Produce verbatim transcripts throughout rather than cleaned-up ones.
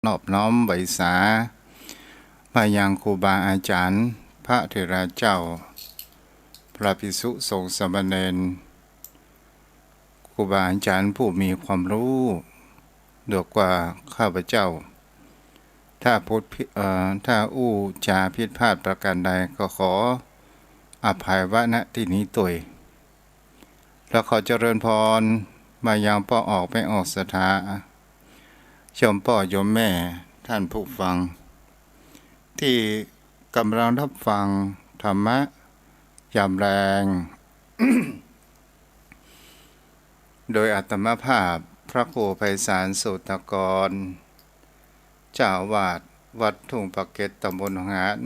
นอบน้อมไหว้สา มายังครูบาอาจ๋ารย์ พระเถราเจ้า พระภิกษุสงฆ์สามเณร ครูบาอาจ๋ารย์ผู้มีความฮู้ เดียวกับข้าพเจ้า ถ้าพูดผิด เอ่อ ถ้าอู้จ๋าผิดพลาดประการใดก็ขออภัยไว้ ณ ตี้นี้ตวย แล้วขอเจริญพรมายังป้อออกแม่ออกศรัทธา โยมป้อโยมแม่ท่านผู้ฟัง ตี้ก่ำลังฮับฟังธรรมะยามแลง โดยอาตมาภาพพระครูไพศาล โสตกร เจ้าอาวาสวัดทุ่งปากเกร็ด ตำบลหนองหาน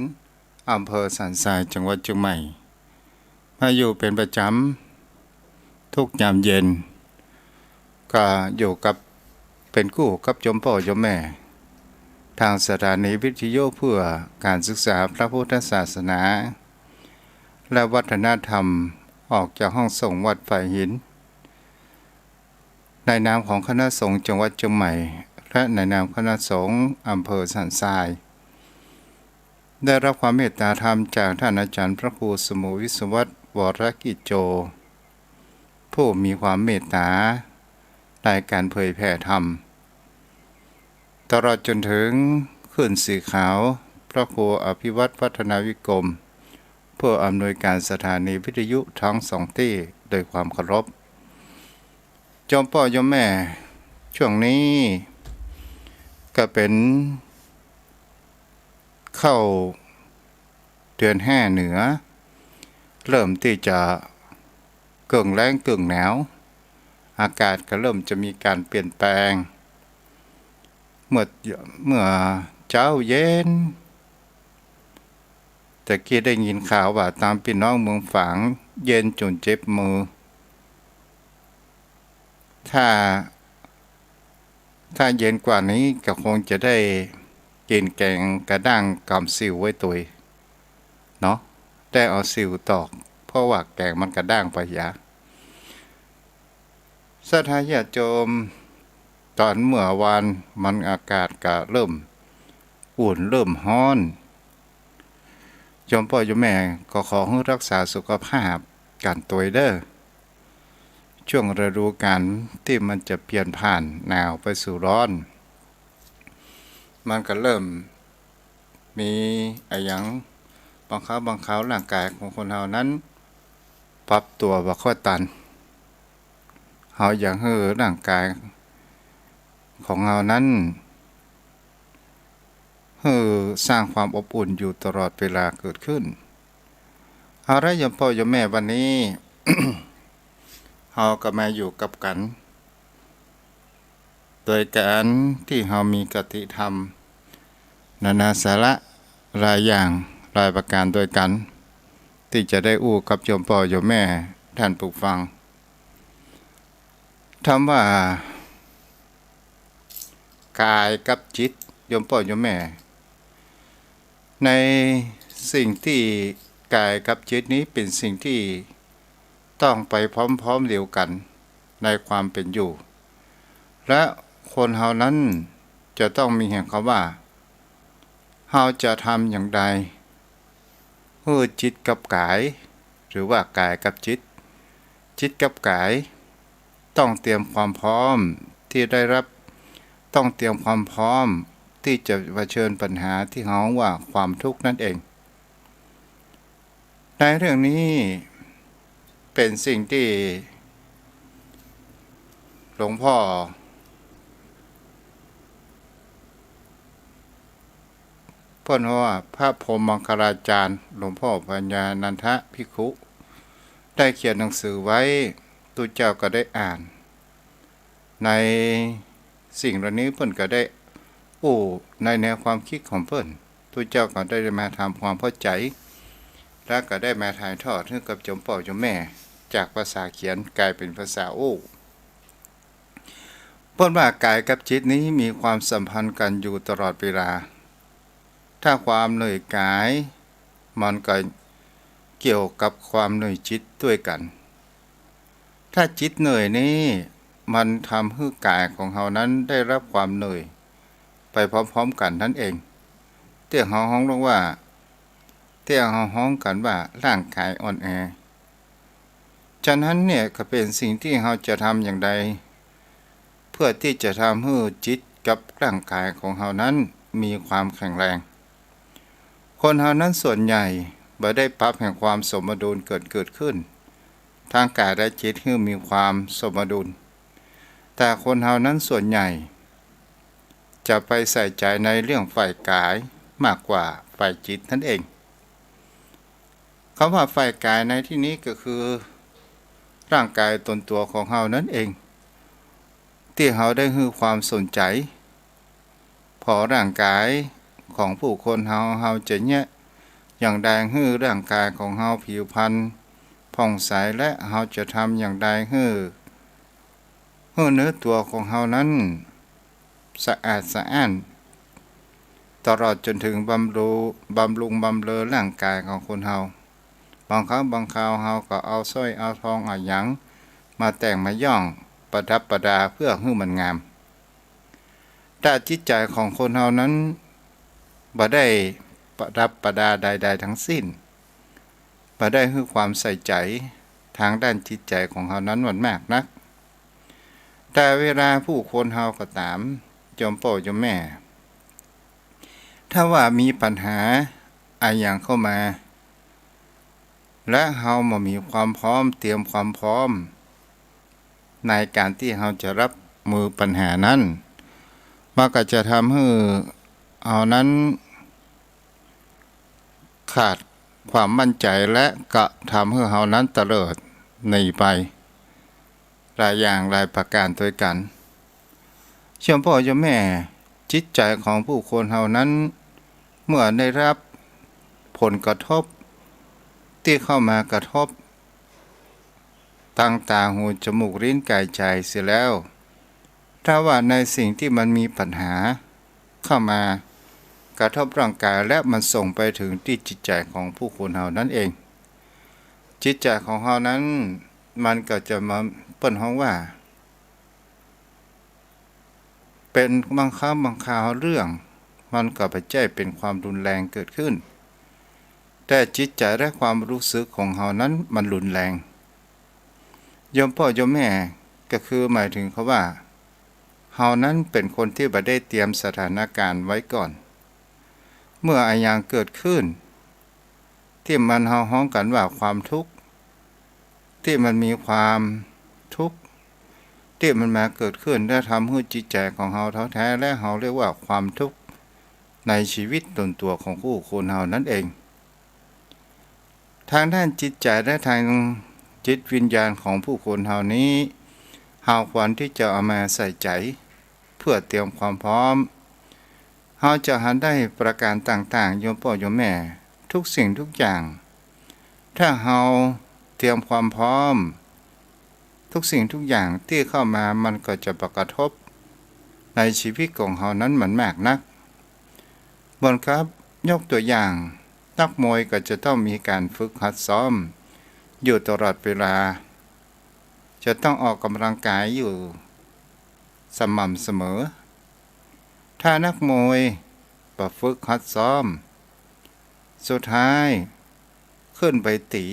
อำเภอสันทราย จังหวัดเจียงใหม่ มาอยู่เป๋นประจ๋ำทุกยามเย็น ก็อยู่กับ เป๋นกู้กับโยมป้อโยมแม่ ตางสถานีวิทยุเพื่อการศึกษาพระพุทธศาสนา และวัฒนธรรม ออกจากห้องส่งวัดฝายหิน ในนามของคณะสงฆ์จังหวัดเจียงใหม่ และในนามคณะสงฆ์อำเภอสันทราย ได้รับความเมตตาธรรมจากท่านอาจ๋ารย์พระครูสมุห์วิศวัตร วรกิจโจ ผู้มีความเมตตาในการเผยแผ่ธรรม ตลอดจ๋นเถิงคลื่นสีขาว พระครูอภิวัตร วัฒนาวิกรม ผู้อำนวยการสถานีวิทยุทั้งสองตี้ โดยความเคารพ โยมป้อโยมแม่ ช่วงนี้ก็เป๋นเข้าเดือนห้าเหนือ เริ่มตี้จะเกิ่งแล้งเกิ่งหนาว อากาศก็เริ่มจะมีการเปลี่ยนแปลง เมื่อ เมื่อเจ๊าเย็น ตะกี้ได้ยินข่าวว่าตางปี้น้องเมืองฝาง เย็นจ๋นเจ็บมือ ถ้า ถ้าเย็นกว่านี้ก็คงจะได้กิ๋นแก๋งกระด้างก๋ำซิวไว้ตวยเนาะ ได้เอาซิวตอก เพราะว่าแก๋งมันกระด้างไปยา ศรัทธาญาติโยม ต๋อนเมื่อวานมันอากาศก็เริ่มอุ่นเริ่มฮ้อน โยมป้อโยมแม่ก็ขอหื้อฮักษาสุขภาพกั๋นตวยเด้อ ช่วงฤดูก๋าลตี้มันจะเปลี่ยนผ่านหนาวไปสู่ฮ้อน มันก็เริ่มมีอะหยัง บางคราวบางคราวร่างก๋ายของคนเฮานั้นปรับตั๋วบ่ค่อยตัน เฮาอยากหื้อร่างก๋ายของเฮานั้น หื้อสร้างความอบอุ่นอยู่ตลอดเวลาเกิดขึ้น เอาละโยมป้อโยมแม่ วันนี้ เฮาก็มาอยู่กับกั๋น โดยก๋านตี้เฮามีคติธรรม นานาสาระหลายอย่างหลายประก๋านตวยกั๋น ตี้จะได้อู้กับโยมป้อโยมแม่ท่านผู้ฟัง ธรรมะ กายกับจิต โยมป้อโยมแม่ ในสิ่งตี้กายกับจิตนี้เป๋นสิ่งตี้ต้องไปพร้อมๆเดียวกั๋นในความเป๋นอยู่ และคนเฮานั้นจะต้องมีแห่งคำว่า เฮาจะทำอย่างใด หื้อจิตกับกาย หรือว่ากายกับจิต จิตกับกาย ต้องเตรียมความพร้อมตี้ได้รับ ต้องเตรียมความพร้อมตี้จะเผชิญปัญหาตี้ฮ้องว่าความทุกข์นั้นเอง ในเรื่องนี้เป๋นสิ่งตี้หลวงป้อ เปิ้นว่าพระพรหมมังคลาจารย์ หลวงป้อปัญญานันทภิกขุ ได้เขียนหนังสือไว้ ตุ๊เจ้าก็ได้อ่าน ในสิ่งเหล่านี้เปิ้นก็ได้อู้ในแนวความกึ๊ดของเปิ้น ตุ๊เจ้าก็ได้มาทำความเข้าใจ๋ และก็ได้มาถ่ายทอดหื้อกับโยมป้อโยมแม่ จากภาษาเขียนก๋ายเป๋นภาษาอู้ เปิ้นว่ากายกับจิตนี้มีความสัมพันธ์กั๋นอยู่ตลอดเวลา ถ้าความเหนื่อยกาย มันก็เกี่ยวกับความเหนื่อยจิตตวยกั๋น ถ้าจิตเหนื่อยนี้ มันทำหื้อกายของเฮานั้นได้รับความเหนื่อย ไปพร้อมๆ กั๋นนั้นเอง ตี้เฮาฮ้องว่า ตี้เฮาฮ้องกั๋นว่าร่างก๋ายอ่อนแอ ฉะนั้นเนี่ยก็เป๋นสิ่งตี้เฮาจะทำอย่างใด เพื่อตี้จะทำหื้อจิตกับร่างก๋ายของเฮานั้นมีความแข็งแรง คนเฮานั้นส่วนใหญ่บ่ได้ปรับแห่งความสมดุลเกิด เกิดขึ้น ทางก๋ายและจิตหื้อมีความสมดุล แต่คนเฮานั้นส่วนใหญ่ จะไปใส่ใจ๋ในเรื่องฝ่ายก๋ายมากกว่าฝ่ายจิตนั้นเอง กำว่าฝ่ายก๋ายในตี้นี้ก็คือ ร่างก๋ายตนตั๋วของเฮานั้นเอง ตี้เฮาได้หื้อความสนใจ๋ ผ่อร่างก๋ายของผู้คนเฮา เฮาจะเยียะอย่างใดหื้อร่างก๋ายของเฮาผิวพรรณผ่องใส และเฮาจะทำอย่างใดหื้อ หื้อเนื้อตั๋วของเฮานั้นสะอาดสะอ้าน ตลอดจ๋นถึงบำรุ บำรุงบำเรอร่างก๋ายของคนเฮา บางครั้งบางคราวเฮาก็เอาสร้อยเอาทองอะหยังมาแต่งมาย้องประดับประดาเพื่อหื้อมันงาม แต่จิตใจ๋ของคนเฮานั้นบ่ได้ประดับประดาใดๆ ทั้งสิ้น บ่ได้หื้อความใส่ใจ๋ทางด้านจิตใจ๋ของเฮานั้นมันมากนัก แต่เวลาผู้คนเฮาก็ต๋าม โยมป้อโยมแม่ ถ้าว่ามีปัญหาอะหยังเข้ามา และเฮาบ่มีความพร้อม เตรียมความพร้อม ในก๋านตี้เฮาจะฮับมือปัญหานั้น มันก็จะทำหื้อเฮานั้นขาดความมั่นใจ๋ และก็ทำหื้อเฮานั้นเตลิดหนีไป หลายอย่างหลายประก๋านตวยกั๋น โยมป้อโยมแม่ จิตใจ๋ของผู้คนเฮานั้น เมื่อได้ฮับผลกระทบตี้เข้ามากระทบ ตางต๋า หู จมูก ลิ้น ก๋าย ใจ๋เสียแล้ว ถ้าว่าในสิ่งตี้มันมีปัญหาเข้ามากระทบร่างก๋าย และมันส่งไปถึงตี้จิตใจ๋ของผู้คนเฮานั้นเอง จิตใจ๋ของเฮานั้น มันก็จะมา เปิ้นฮ้องว่า เป๋นบางครั้งบางคราวเรื่อง มันก็บ่ใจ้เป๋นความรุนแรงเกิดขึ้น แต่จิตใจ๋และความรู้สึกของเฮานั้นมันรุนแรง โยมป้อโยมแม่ ก็คือหมายถึงกำว่า เฮานั้นเป๋นคนตี้บ่ได้เตรียมสถานก๋ารณ์ไว้ก่อน เมื่ออะหยังเกิดขึ้น ตี้มันเฮาฮ้องกั๋นว่าความทุกข์ ตี้มันมีความทุกข์ ตี้มันมาเกิดขึ้นและทำหื้อจิตใจ๋ของเฮาท้อแท้ และเฮาเรียกว่าความทุกข์ในชีวิตตนตั๋วของผู้คนเฮานั้นเอง ทางด้านจิตใจ๋และทางจิตวิญญาณของผู้คนเฮานี้ เฮาควรตี้จะเอามาใส่ใจ๋ เพื่อเตรียมความพร้อม เฮาจะหันได้ประก๋านต่างๆ โยมป้อโยมแม่ ทุกสิ่งทุกอย่าง ถ้าเฮาเตรียมความพร้อม ทุกสิ่งทุกอย่างตี้เข้ามามันก็จะบ่กระทบในชีวิตของเฮานั้นมันมากนัก เหมือนกับยกตั๋วอย่าง นักมวยก็จะต้องมีก๋านฝึกหัดซ้อมอยู่ตลอดเวลา จะต้องออกก๋ำลังก๋ายอยู่สม่ำเสมอ ถ้านักมวยบ่ฝึกหัดซ้อม สุดท้ายขึ้นไปตี๋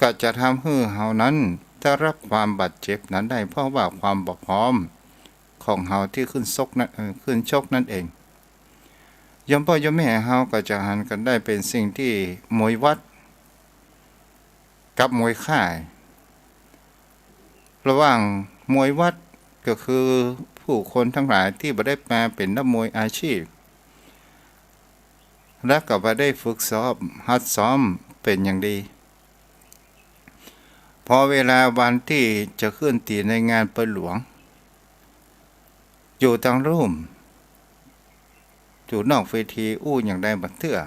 ก็จะทำหื้อเฮานั้นได้ฮับความบาดเจ็บนั้นได้ เพราะว่าความบ่พร้อมของเฮาตี้ขึ้นชกนั้น เอ่อ ขึ้นชกนั้นเอง โยมป้อโยมแม่เฮาก็จะหันกั๋นได้เป๋นสิ่งตี้มวยวัดกับมวยค่าย ระหว่างมวยวัดก็คือผู้คนตังหลายตี้บ่ได้มาเป๋นนักมวยอาชีพ และก็บ่ได้ฝึกซ้อม หัดซ้อมเป๋นอย่างดี พอเวลาวันตี้จะขึ้นตี๋ในงานปอยหลวง อยู่ตังลุ่ม อยู่นอกเวทีอู้อย่างใดบ่าเตื้อ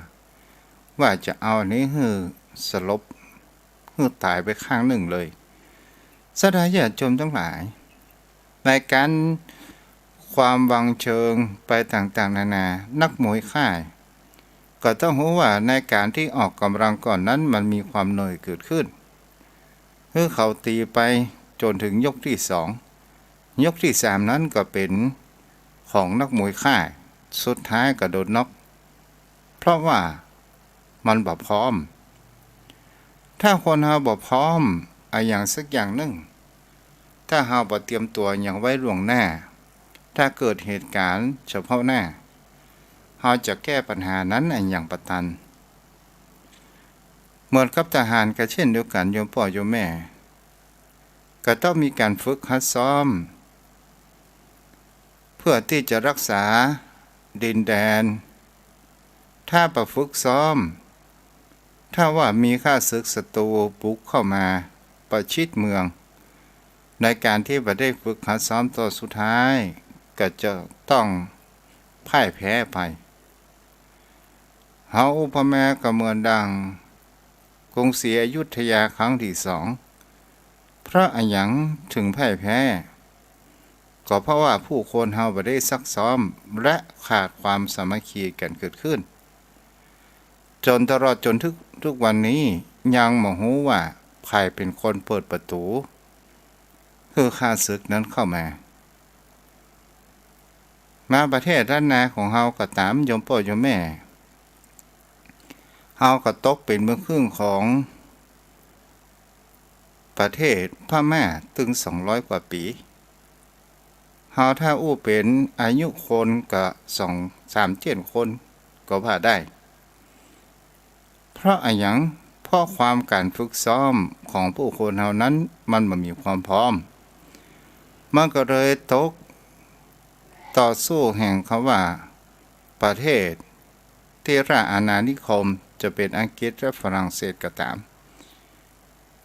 ว่าจะเอาอันนี้หื้อสลบ หื้อต๋ายไปข้างนึ่งเลย ศรัทธาญาติโยมตังหลาย ในก๋านความวางเชิงไปต่างๆ นานา นักมวยค่าย ก็ต้องฮู้ว่าในก๋านตี้ออกก๋ำลังก่อนนั้นมันมีความเหนื่อยเกิดขึ้น หื้อเขาตี๋ไปจ๋นถึงยกตี้สอง ยกตี้สามนั้นก็เป๋นค ของนักมวยค่าย สุดท้ายก็โดนน็อก เพราะว่ามันบ่พร้อม ถ้าคนเฮาบ่พร้อมอะหยังสักอย่างนึ่ง ถ้าเฮาบ่เตรียมตั๋วหยังไว้ล่วงหน้า ถ้าเกิดเหตุก๋ารณ์เฉพาะหน้า เฮาจะแก้ปัญหานั้นอะหยังปะตัน เหมือนกับทหารก็เช่นเดียวกั๋น โยมป้อโยมแม่ ก็ต้องมีก๋านฝึกหัดซ้อม เพื่อตี้จะฮักษาดินแดน ถ้าบ่ฝึกซ้อม ถ้าว่ามีข้าศึกศัตรูบุกเข้ามาประชิดเมือง ในก๋านตี้บ่ได้ฝึกหัดซ้อม ตอนสุดท้ายก็จะต้องพ่ายแพ้ไป เฮาอุปมาก็เหมือนดังกรุงศรีอยุธยาครั้งตี้สอง เพราะอะหยังถึงพ่ายแพ้ ก็เพราะว่าผู้คนเฮาบ่ได้ซักซ้อม และขาดความสามัคคีกั๋นเกิดขึ้น จ๋นตลอดจ๋นถึงทุกวันนี้ยังบ่ฮู้ว่าใผเป๋นคนเปิดประตู๋หื้อข้าศึกนั้นเข้ามา มาประเทศล้านนาของเฮาก็ต๋าม โยมป้อโยมแม่ เฮาก็ตกเป๋นเมืองขึ้นของประเทศพม่าตึงสองร้อยกว่าปี๋ เฮาถ้าอู้เป๋นอายุคนก็สองสามเจ็ดคนก็ว่าได้ เพราะอะหยัง เพราะความก๋านฝึกซ้อมของผู้คนเฮานั้นมันบ่มีความพร้อม มันก็เลยตกต่อสู้แห่งคำว่าประเทศตี้ราชอาณานิคม จะเป๋นอังกฤษและฝรั่งเศสก็ต๋าม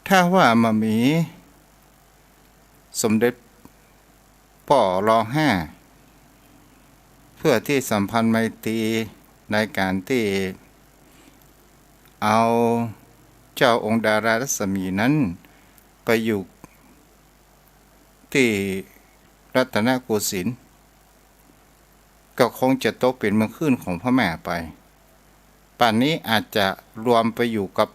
ถ้าว่าบ่มีสมเด็จป้อ ร.ห้า เพื่อตี้สัมพันธ์ไมตรีในก๋านตี้เอาเจ้าองค์ดารารัศมีนั้นไปอยู่ตี้รัตนโกสินทร์ ก็คงจะตกเป๋นเมืองขึ้นของพม่าไป ป่านนี้อาจจะรวมไปอยู่กับ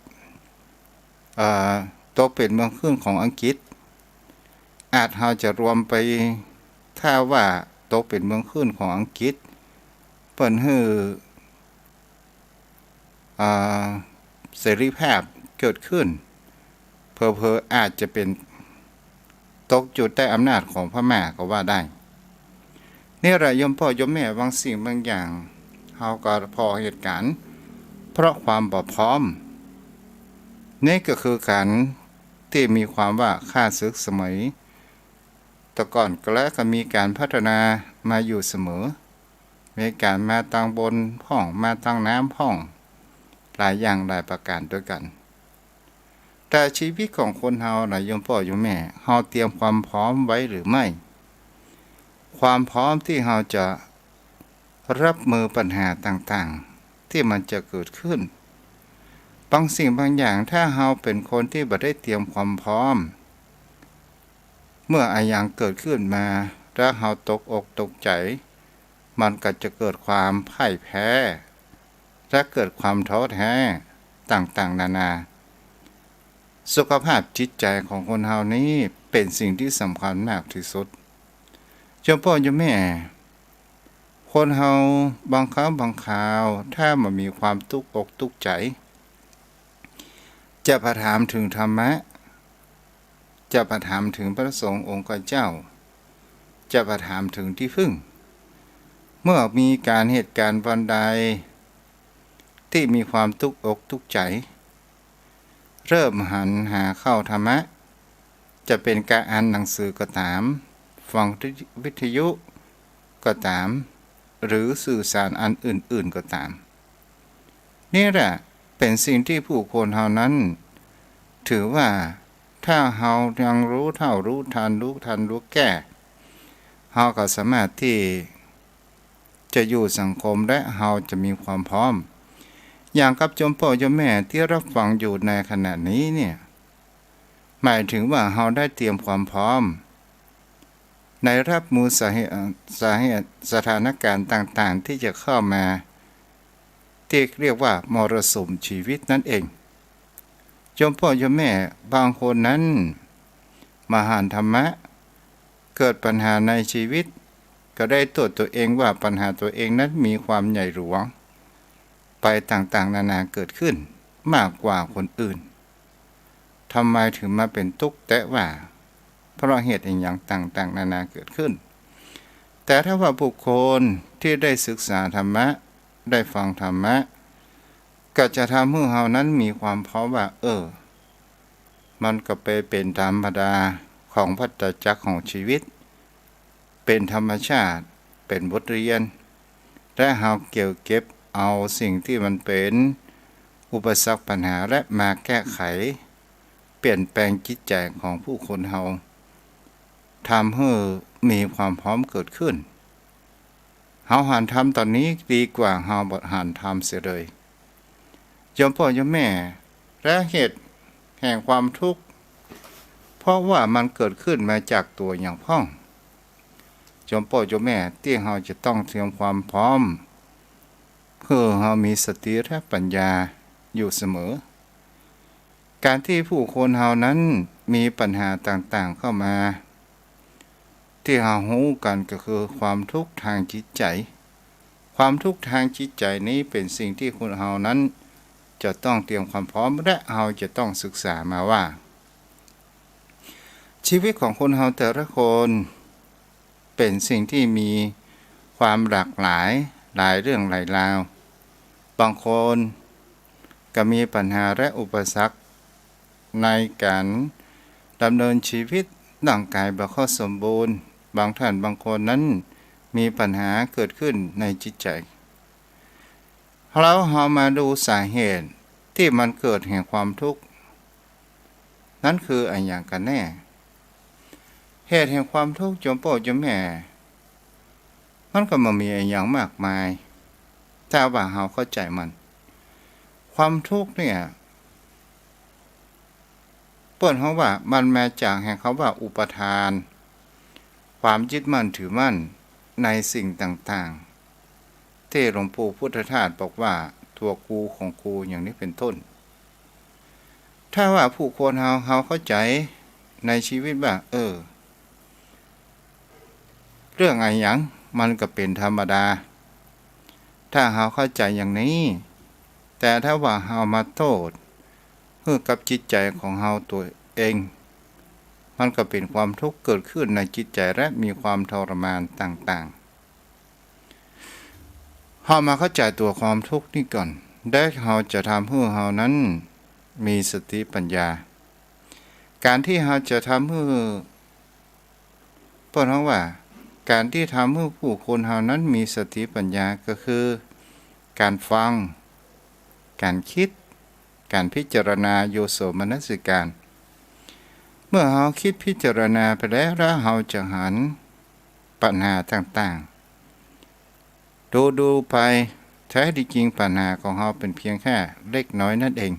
เอ่อ ตกเป๋นเมืองขึ้นของอังกฤษ อาจเฮาจะรวมไป ถ้าว่าตกเป๋นเมืองขึ้นของอังกฤษ เปิ้นหื้อ อ่า เสรีภาพเกิดขึ้น เผลอๆ อาจจะเป๋นตกอยู่ใต้อำนาจของพม่าก็ว่าได้ นี่แหละโยมป้อโยมแม่ บางสิ่งบางอย่าง เฮาก็ผ่อเหตุก๋ารณ์ เพราะความบ่พร้อม นี่ก็คือก๋านตี้มีความว่าข้าศึกสมัยแต่ก่อนก็แล้วก็มีก๋านพัฒนามาอยู่เสมอ มีก๋านมาตางบนพ่อง มาตางน้ำพ่อง หลายอย่างหลายประก๋านตวยกั๋น แต่ชีวิตของคนเฮานะโยมป้อโยมแม่ เฮาเตรียมความพร้อมไว้หรือไม่ ความพร้อมตี้เฮาจะรับมือปัญหาต่างๆ ตี้มันจะเกิดขึ้น บางสิ่งบางอย่าง ถ้าเฮาเป๋นคนตี้บ่ได้เตรียมความพร้อม เมื่ออะหยังเกิดขึ้นมา แล้วเฮาตกอกตกใจ๋ มันก็จะเกิดความพ่ายแพ้ และเกิดความท้อแท้ต่างๆ นานา สุขภาพจิตใจ๋ของคนเฮานี้เป๋นสิ่งตี้สำคัญมากตี้สุด โยมป้อโยมแม่ คนเฮาบางครั้งบางคราว ถ้าบ่มีความตุ๊กอกตุ๊กใจ๋ จะบ่ถามเถิงธรรมะ จะบ่ถามเถิงพระสงฆ์องค์เจ้า จะบ่ถามเถิงตี้พึ่ง เมื่อมีก๋านเหตุก๋ารณ์วันใดตี้มีความตุ๊กอกตุ๊กใจ๋ เริ่มหันหาเข้าธรรมะ จะเป๋นก๋านอ่านหนังสือก็ต๋าม ฟังวิทยุก็ต๋าม หรือสื่อสารอันอื่นๆ ก็ต๋าม นี่แหละเป๋นสิ่งตี้ผู้คนเฮานั้น ถือว่าถ้าเฮายังรู้เฒ่ารู้ตัน รู้ตันรู้แก้ เฮาก็สามารถตี้จะอยู่สังคมและเฮาจะมีความพร้อม อย่างกับโยมป้อโยมแม่ตี้รับฟังอยู่ในขณะนี้เนี่ย หมายถึงว่าเฮาได้เตรียมความพร้อม ในรับมือสาเหตุ สาเหตุ สถานก๋ารณ์ต่างๆ ตี้จะเข้ามา ตี้เรียกว่ามรสุมชีวิตนั้นเอง โยมป้อโยมแม่ บางคนนั้นบ่หันธรรมะ เกิดปัญหาในชีวิต ก็ได้ตรวจตัวเองว่าปัญหาตัวเองนั้นมีความใหญ่หลวงไปต่างๆ นานาเกิดขึ้นมากกว่าคนอื่น ทำไมถึงมาเป๋นตุ๊กข์แต๊ว่า เพราะเหตุอะหยังต่างๆ นานาเกิดขึ้น แต่ถ้าว่าบุคคลที่ได้ศึกษาธรรมะ ได้ฟังธรรมะ ก็จะทำหื้อเฮานั้นมีความพร้อมว่า เออ มันก็ไปเป๋นธรรมดาของวัฏจักรของชีวิต เป๋นธรรมชาติ เป๋นบทเรียน และเฮาเกี่ยวเก็บเอาสิ่งที่มันเป๋นอุปสรรคปัญหาและมาแก้ไข เปลี่ยนแปลงจิตใจ๋ของผู้คนเฮา ทำหื้อมีความพร้อมเกิดขึ้น เฮาหันธรรมต๋อนนี้ดีกว่าเฮาบ่หันธรรมเสียเลย โยมป้อโยมแม่ และเหตุแห่งความทุกข์ เพราะว่ามันเกิดขึ้นมาจากตั๋วอะหยังพ่อง โยมป้อโยมแม่ ตี้เฮาจะต้องเตรียมความพร้อม หื้อเฮามีสติและปัญญาอยู่เสมอ ก๋านตี้ผู้คนเฮานั้นมีปัญหาต่างๆ เข้ามา ตี้เฮาฮู้กั๋นก็คือความทุกข์ตางจิตใจ๋ ความทุกข์ตางจิตใจ๋นี้เป๋นสิ่งตี้คนเฮานั้นจะต้องเตรียมความพร้อม และเฮาจะต้องศึกษามาว่า ชีวิตของคนเฮาแต่ละคน เป๋นสิ่งตี้มีความหลากหลาย หลายเรื่องหลายราว บางคนก็มีปัญหาและอุปสรรคในก๋านดำเนินชีวิต ร่างกายบ่ค่อยสมบูรณ์ บางท่านบางคนนั้นมีปัญหาเกิดขึ้นในจิตใจ๋ แล้วเฮามาดูสาเหตุตี้มันเกิดแห่งความทุกข์ นั้นคืออะหยังกั๋นแน่ เหตุแห่งความทุกข์โยมป้อโยมแม่ มันก็บ่มีอะหยังมากมาย ถ้าว่าเฮาเข้าใจ๋มัน ความทุกข์เนี่ย เปิ้นเฮาว่ามันมาจากแห่งกำว่าอุปาทาน ความยึดมั่นถือมั่นในสิ่งต่างๆ ตี้หลวงปู่พุทธทาสบอกว่า ตั๋วกูของกู อย่างนี้เป๋นต้น ถ้าว่าผู้คนเฮา เฮาเข้าใจ๋ในชีวิตว่า เออ เรื่องอะหยังมันก็เป๋นธรรมดา ถ้าเฮาเข้าใจ๋อย่างนี้ แต่ถ้าว่าเฮามาโต้ษหื้อกับจิตใจ๋ของเฮาตั๋วเอง มันก็เป๋นความทุกข์เกิดขึ้นในจิตใจ๋และมีความทรมานต่างๆ เฮามาเข้าใจ๋ตั๋วความทุกข์นี้ก่อน และเฮาจะทำหื้อเฮานั้นมีสติปัญญา ก๋านตี้เฮาจะทำหื้อ เปิ้นเฮาว่า ก๋านตี้ทำหื้อผู้คนเฮานั้นมีสติปัญญาก็คือ ก๋านฟัง ก๋านกึ๊ด ก๋านพิจารณา โยโสมนสิการ เมื่อเฮากึ๊ดพิจารณาไปแล้ว แล้วเฮาจะหันปัญหาต่างๆ ดูๆ ไป แท้ดีจริงปัญหาของเฮาเป๋นเพียงแค่เล็กน้อยนั้นเอง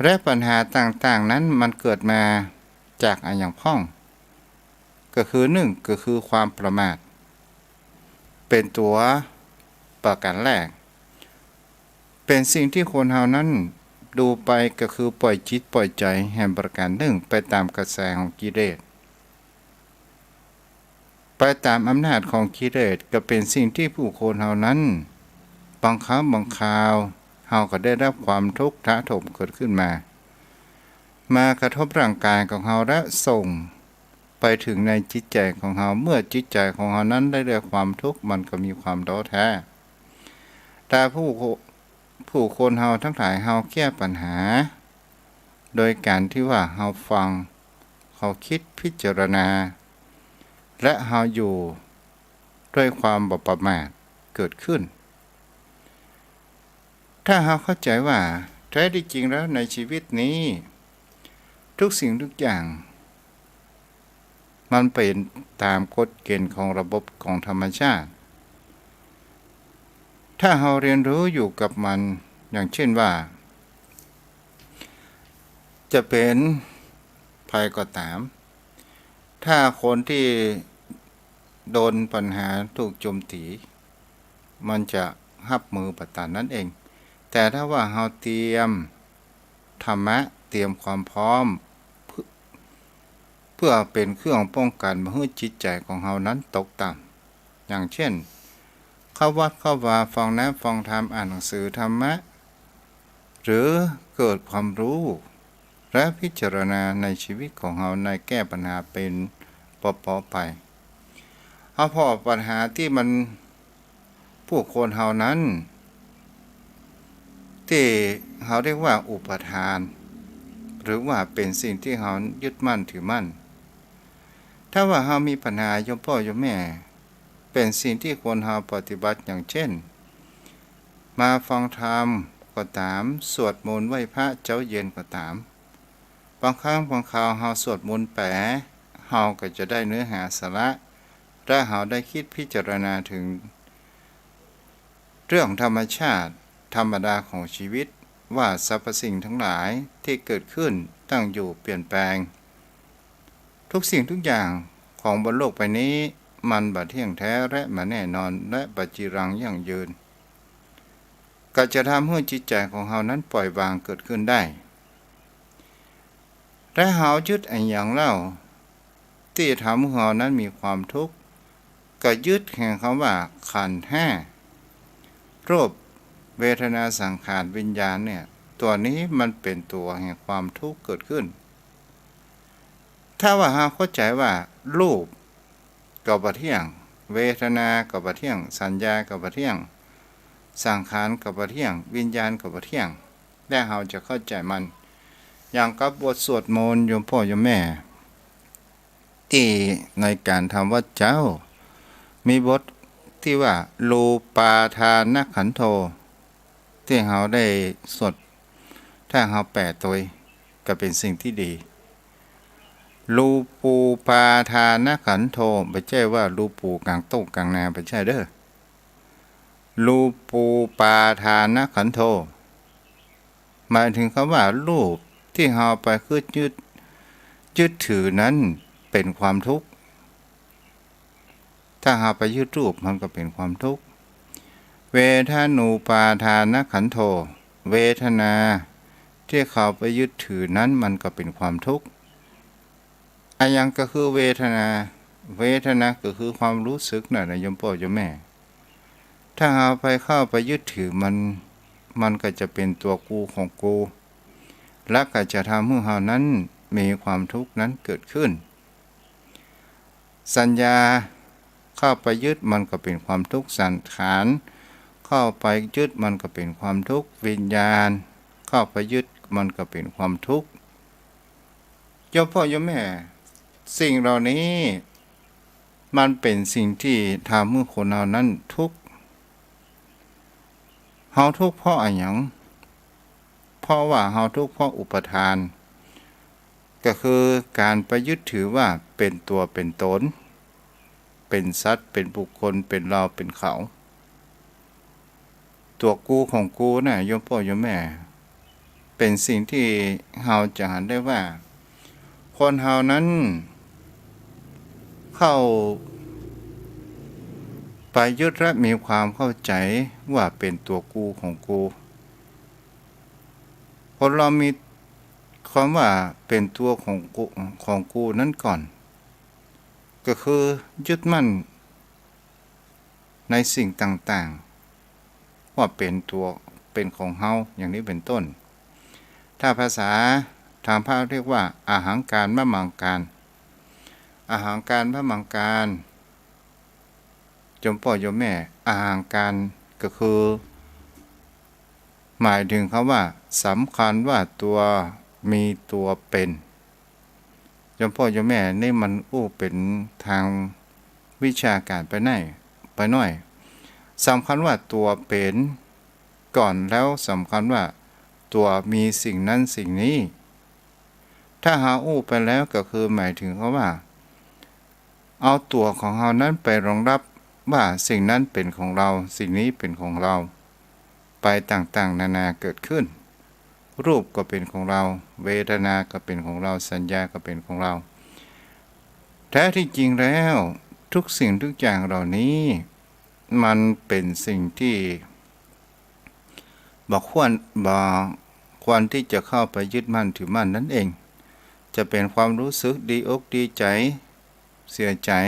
และปัญหาต่างๆ นั้นมันเกิดมาจากอะหยังพ่อง ก็คือนึ่ง ก็คือความประมาท เป๋นตั๋วประก๋านแรก เป๋นสิ่งตี้คนเฮานั้นดูไปก็คือปล่อยจิตปล่อยใจ๋แหมประก๋านนึ่งไปต๋ามกระแสของกิเลส ไปต๋ามอำนาจของกิเลส ก็เป๋นสิ่งตี้ผู้คนเฮานั้น บางครั้งบางคราว เฮาก็ได้ฮับความทุกข์ถาโถมเกิดขึ้นมา มากระทบร่างกายของเฮาและส่งไปเถิงในจิตใจ๋ของเฮา เมื่อจิตใจ๋ของเฮานั้นได้รับความทุกข์ มันก็มีความท้อแท้ แต่ผู้ ผู้คนเฮาตังหลาย เฮาแก้ปัญหา โดยก๋านตี้ว่าเฮาฟัง เฮากึ๊ดพิจารณา และเฮาอยู่ด้วยความบ่ประมาทเกิดขึ้น ถ้าเฮาเข้าใจ๋ว่าแท้ดีจริงแล้วในชีวิตนี้ ทุกสิ่งทุกอย่าง มันเป๋นต๋ามกฎเก๋ณฑ์ของระบบของธรรมชาติ ถ้าเฮาเฮียนฮู้อยู่กับมัน อย่างเช่นว่า จะเป๋นใผก็ต๋าม ถ้าคนตี้โดนปัญหาถูกโจมตี มันจะฮับมือบ่ต๋านนั้นเอง แต่ถ้าว่าเฮาเตรียมธรรมะ เตรียมความพร้อม เพื่อ เ พื่อเป๋นเครื่องป้องกั๋นบ่หื้อจิตใจ๋ของเฮานั้นตกต่ำ อย่างเจ้น เข้าวัดเข้าวา ฟังแนะฟังธรรม อ่านหนังสือธรรมะ หรือเกิดความฮู้ และพิจารณาในชีวิตของเฮาในแก้ปัญหาเป๋นปอๆ ไป เฮาผ่อปัญหาตี้มัน ผู้คนเฮานั้น ตี้เฮาเรียกว่าอุปาทาน หรือว่าเป๋นสิ่งตี้เฮายึดมั่นถือมั่น ถ้าว่าเฮามีปัญหาโยมป้อโยมแม่ เป๋นสิ่งตี้ควรเฮาปฏิบัติ อย่างเจ้น มาฟังธรรมก็ต๋าม สวดมนต์ไหว้พระเจ๊าเย็นก็ต๋าม บางครั้งบางคราวเฮาสวดมนต์แป๋ เฮาก็จะได้เนื้อหาสาระ และเฮาได้กึ๊ดพิจารณาเถิง เรื่องธรรมชาติธรรมดาของชีวิต ว่าสรรพสิ่งตังหลายตี้เกิดขึ้น ตั้งอยู่ เปลี่ยนแปลง ทุกสิ่งทุกอย่างของบนโลกใบนี้ มันบ่เที่ยงแท้และบ่แน่นอน และบ่จีรังยั่งยืน ก็จะทำหื้อจิตใจ๋ของเฮานั้นปล่อยวางเกิดขึ้นได้ และเฮายึดอะหยังเล่า ตี้ทำหื้อเฮานั้นมีความทุกข์ ก็ยึดแห่งกำว่าขันธ์ห้า รูป เวทนา สังขาร วิญญาณเนี่ย ตั๋วนี้มันเป๋นตั๋วแห่งความทุกข์เกิดขึ้น ถ้าว่าเฮาเข้าใจ๋ว่ารูปก็บ่เที่ยง เวทนาก็บ่เที่ยง สัญญาก็บ่เที่ยง สังขารก็บ่เที่ยง วิญญาณก็บ่เที่ยง และเฮาจะเข้าใจ๋มัน อย่างกับบทสวดมนต์โยมป้อโยมแม่ ตี้ในก๋านทำวัตรเจ๊า มีบทตี้ว่า รูปาทานขันโธ ตี้เฮาได้สวด ถ้าเฮาแป๋ตวยก็เป๋นสิ่งตี้ดี รูปูปาทานขันโธ บ่ใจ้ว่ารูปูก๋างโต๊ะก๋างนา บ่ใจ้เด้อ รูปูปาทานขันโธ หมายถึงกำว่ารูปตี้เฮาไปยึด ยึด ยึดถือนั้นเป๋นความทุกข์ ถ้าเฮาไปยึดรูปมันก็เป๋นความทุกข์ เวทนูปาทานขันโธ เวทนาตี้เฮาไปยึดถือนั้นมันก็เป๋นความทุกข์ อะหยังก็คือเวทนา เวทนาก็คือความฮู้สึกนั่นแหละโยมป้อโยมแม่ ถ้าเฮาไปเข้าไปยึดถือมัน มันก็จะเป๋นตั๋วกูของกู และก็จะทำหื้อเฮานั้นมีความทุกข์นั้นเกิดขึ้น สัญญาเข้าไปยึดมันก็เป๋นความทุกข์ สังขารเข้าไปยึดมันก็เป๋นความทุกข์ วิญญาณเข้าไปยึดมันก็เป๋นความทุกข์ โยมป้อโยมแม่ สิ่งเหล่านี้มันเป๋นสิ่งตี้ทำหื้อคนเฮานั้นทุกข์ เฮาทุกข์เพราะอะหยัง เพราะว่าเฮาทุกข์เพราะอุปาทาน ก็คือก๋านไปยึดถือว่าเป๋นตั๋วเป๋นต๋น เป๋นสัตว์ เป๋นบุคคล เป๋นเฮา เป๋นเขา ตั๋วกูของกูน่ะ โยมป้อโยมแม่ เป๋นสิ่งตี้เฮาจะหันได้ว่า คนเฮานั้น เข้าไปยึดและมีความเข้าใจ๋ว่าเป๋นตั๋วกูของกู คนเฮามีกำว่าเป๋นตั๋วของกู ของกูนั้นก่อน ก็คือยึดมั่นในสิ่งต่างๆ ว่าเป๋นตั๋ว เป๋นของเฮา อย่างนี้เป๋นต้น ถ้าภาษาทางพระเรียกว่า อะหังการ มะมังการ อะหังการ มะมังการ โยมป้อโยมแม่ อะหังการก็คือ หมายถึงกำว่าสำคัญว่าตั๋วมีตั๋วเป๋น โยมป้อโยมแม่ นี่มันอู้เป๋นตางวิชาก๋านไปหน้อย ไปหน้อย สำคัญว่าตั๋วเป๋นก่อน แล้วสำคัญว่าตั๋วมีสิ่งนั้นสิ่งนี้ ถ้าเฮาอู้ไปแล้วก็คือหมายถึงกำว่า เอาตั๋วของเฮานั้นไปรองรับว่าสิ่งนั้นเป๋นของเฮา สิ่งนี้เป๋นของเฮา ไปต่างๆ นานาเกิดขึ้น รูปก็เป๋นของเฮา เวทนาก็เป๋นของเฮา สัญญาก็เป๋นของเฮา แท้ที่จริงแล้วทุกสิ่งทุกอย่างเหล่านี้ มันเป๋นสิ่งตี้บ่ควร บ่ควรตี้จะเข้าไปยึดมั่นถือมั่นนั่นเอง จะเป๋นความรู้สึกดีอกดีใจ๋ เสียใจ๋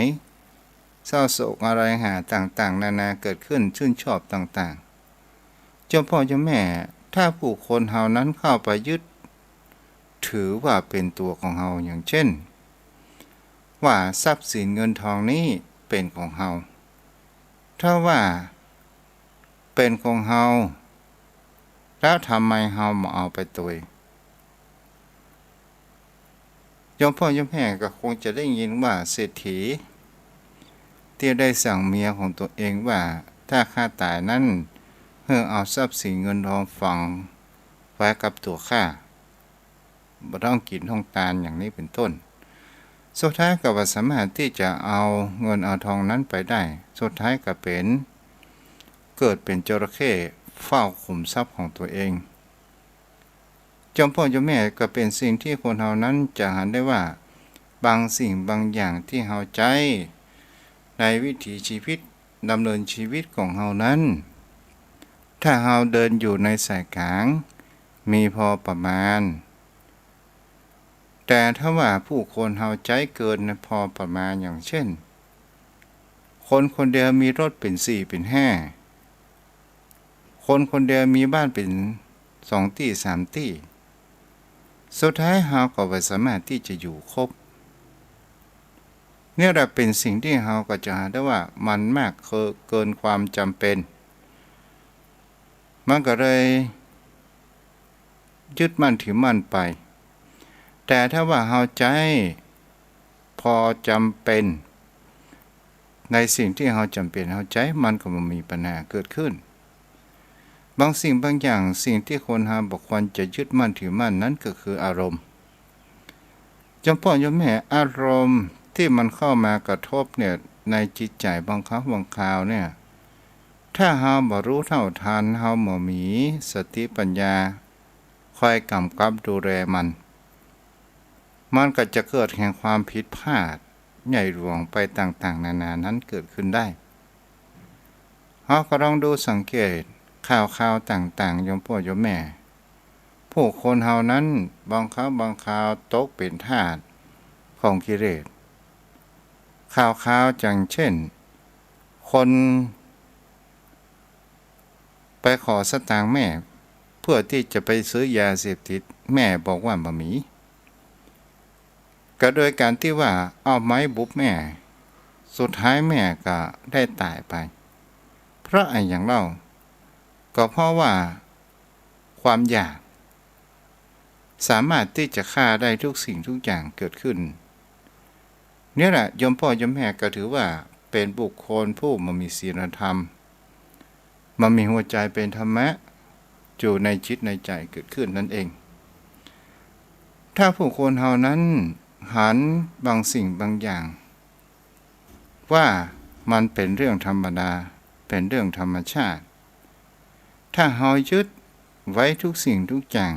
เศร้าโศกอะไรหาต่างๆ นานาเกิดขึ้น ชื่นชอบต่างๆ โยมป้อโยมแม่ ถ้าผู้คนเฮานั้นเข้าไปยึดถือว่าเป๋นตั๋วของเฮา อย่างเช่น ว่าทรัพย์สินเงินทองนี้เป๋นของเฮา ถ้าว่าเป๋นของเฮา แล้วทำไมเฮาบ่เอาไปตวย โยมป้อโยมแม่ก็คงจะได้ยินว่าเศรษฐีตี้ได้สั่งเมียของตั๋วเองว่า ถ้าข้าต๋ายนั้น หื้อเอาทรัพย์สินเงินทองฝังไว้กับตั๋วข้า บ่ต้องกิ๋นต้องตาน อย่างนี้เป๋นต้น สุดท้ายก็บ่สามารถตี้จะเอาเงินเอาทองนั้นไปได้ สุดท้ายก็เป๋น เกิดเป๋นจระเข้เฝ้าขุมทรัพย์ของตั๋วเอง โยมป้อโยมแม่ ก็เป๋นสิ่งตี้คนเฮานั้นจะหันได้ว่า บางสิ่งบางอย่างตี้เฮาใจ๊ในวิถีชีวิต ดำเนินชีวิตของเฮานั้น ถ้าเฮาเดินอยู่ในสายก๋าง มีพอประมาณ แต่ถ้าว่าผู้คนเฮาใจ๊เกินพอประมาณ อย่างเช่น คนคนเดียวมีรถเป๋นสี่เป๋นห้า คนคนเดียวมีบ้านเป๋นสองตี้สามตี้ สุดท้ายเฮาก็บ่สามารถตี้จะอยู่ครบ เนี่ยแหละเป๋นสิ่งตี้เฮาก็จะหันได้ว่ามันมากเกินความจ๋ำเป๋น มันก็เลยยึดมั่นถือมั่นไป แต่ถ้าว่าเฮาใจ๊พอจ๋ำเป๋น ในสิ่งตี้เฮาจ๋ำเป๋นเฮาใจ๊ มันก็บ่มีปัญหาเกิดขึ้น บางสิ่งบางอย่าง สิ่งตี้คนเฮาบ่ควรจะยึดมั่นถือมั่นนั้นก็คืออารมณ์ โยมป้อโยมแม่ อารมณ์ตี้มันเข้ามากระทบเนี่ย ในจิตใจ๋บางครั้งบางคราวเนี่ย ถ้าเฮาบ่ฮู้เท่าทัน เฮาบ่มีสติปัญญาคอยก๋ำกับดูแลมัน มันก็จะเกิดแห่งความผิดพลาดใหญ่หลวงไปต่างๆ นานานั้นเกิดขึ้นได้ เฮาก็ลองดูสังเกตข่าวๆ ต่างๆ โยมป้อโยมแม่ ผู้คนเฮานั้นบางครั้งบางคราวตกเป๋นทาสของกิเลส ข่าวๆ อย่างเช่น คนไปขอสตางค์แม่ เพื่อตี้จะไปซื้อยาเสพติด แม่บอกว่าบ่มี ก็โดยก๋านตี้ว่าเอาไม้บุบแม่ สุดท้ายแม่ก็ได้ต๋ายไป เพราะอะหยังเล่า ก็เพราะว่าความอยาก สามารถตี้จะฆ่าได้ทุกสิ่งทุกอย่างเกิดขึ้น เนี่ยแหละโยมป้อโยมแม่ ก็ถือว่าเป๋นบุคคลผู้บ่มีศีลธรรม บ่มีหัวใจ๋เป๋นธรรมะอยู่ในจิตในใจ๋เกิดขึ้นนั่นเอง ถ้าผู้คนเฮานั้นหันบางสิ่งบางอย่าง ว่ามันเป๋นเรื่องธรรมดา เป๋นเรื่องธรรมชาติ ถ้าเฮายึดไว้ทุกสิ่งทุกอย่าง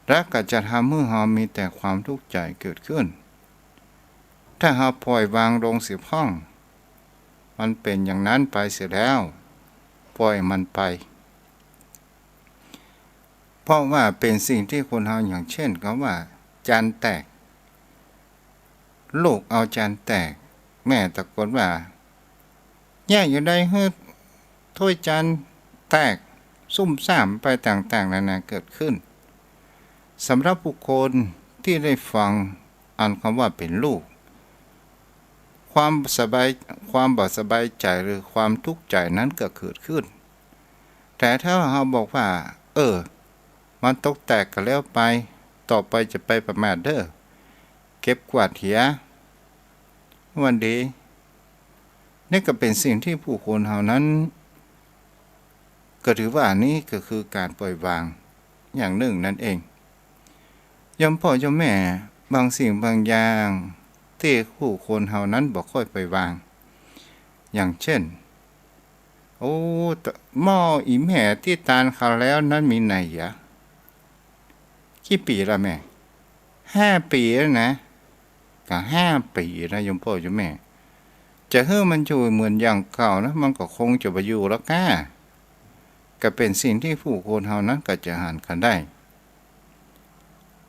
แล้วก็จะทำหื้อเฮามีแต่ความทุกข์ใจ๋เกิดขึ้น ถ้าเฮาปล่อยวางลงเสียพ่อง มันเป๋นอย่างนั้นไปเสียแล้ว ปล่อยมันไป เพราะว่าเป๋นสิ่งตี้คนเฮา อย่างเช่น กำว่าจานแตก ลูกเอาจานแตก แม่ตะโกนว่า เยียะอยู่ใดหื้อถ้วยจานแตก ซุ่มซ่ามไปต่างๆ นานาเกิดขึ้น สำหรับบุคคลตี้ได้ฟังอันกำว่าเป๋นลูก ความสบาย ความบ่สบายใจ๋หรือความทุกข์ใจ๋นั้นก็เกิดขึ้น แต่ถ้าเฮาบอกว่า เออ มันตกแตกก็แล้วไป ต่อไปจะไปประมาทเด้อ เก็บกวาดเหีย วันดี นี่ก็เป๋นสิ่งตี้ผู้คนเฮานั้น ก็ถือว่าอันนี้ก็คือก๋านปล่อยวางอย่างนึ่งนั่นเอง โยมป้อโยมแม่ บางสิ่งบางอย่างตี้ผู้คนเฮานั้นบ่ค่อยปล่อยวาง อย่างเช่น โอ้ หม้ออี่แม่ตี้ตานคราวแล้วนั้นมีไหนหยา กี่ปี๋ละแม่ ห้าปี๋แล้วนะ ก็ห้าปี๋นะโยมป้อโยมแม่ จะหื้อมันอยู่เหมือนอย่างเก่านะ มันก็คงจะบ่อยู่แล้วก้า ก็เป๋นสิ่งตี้ผู้คนเฮานั้นก็จะหันกั๋นได้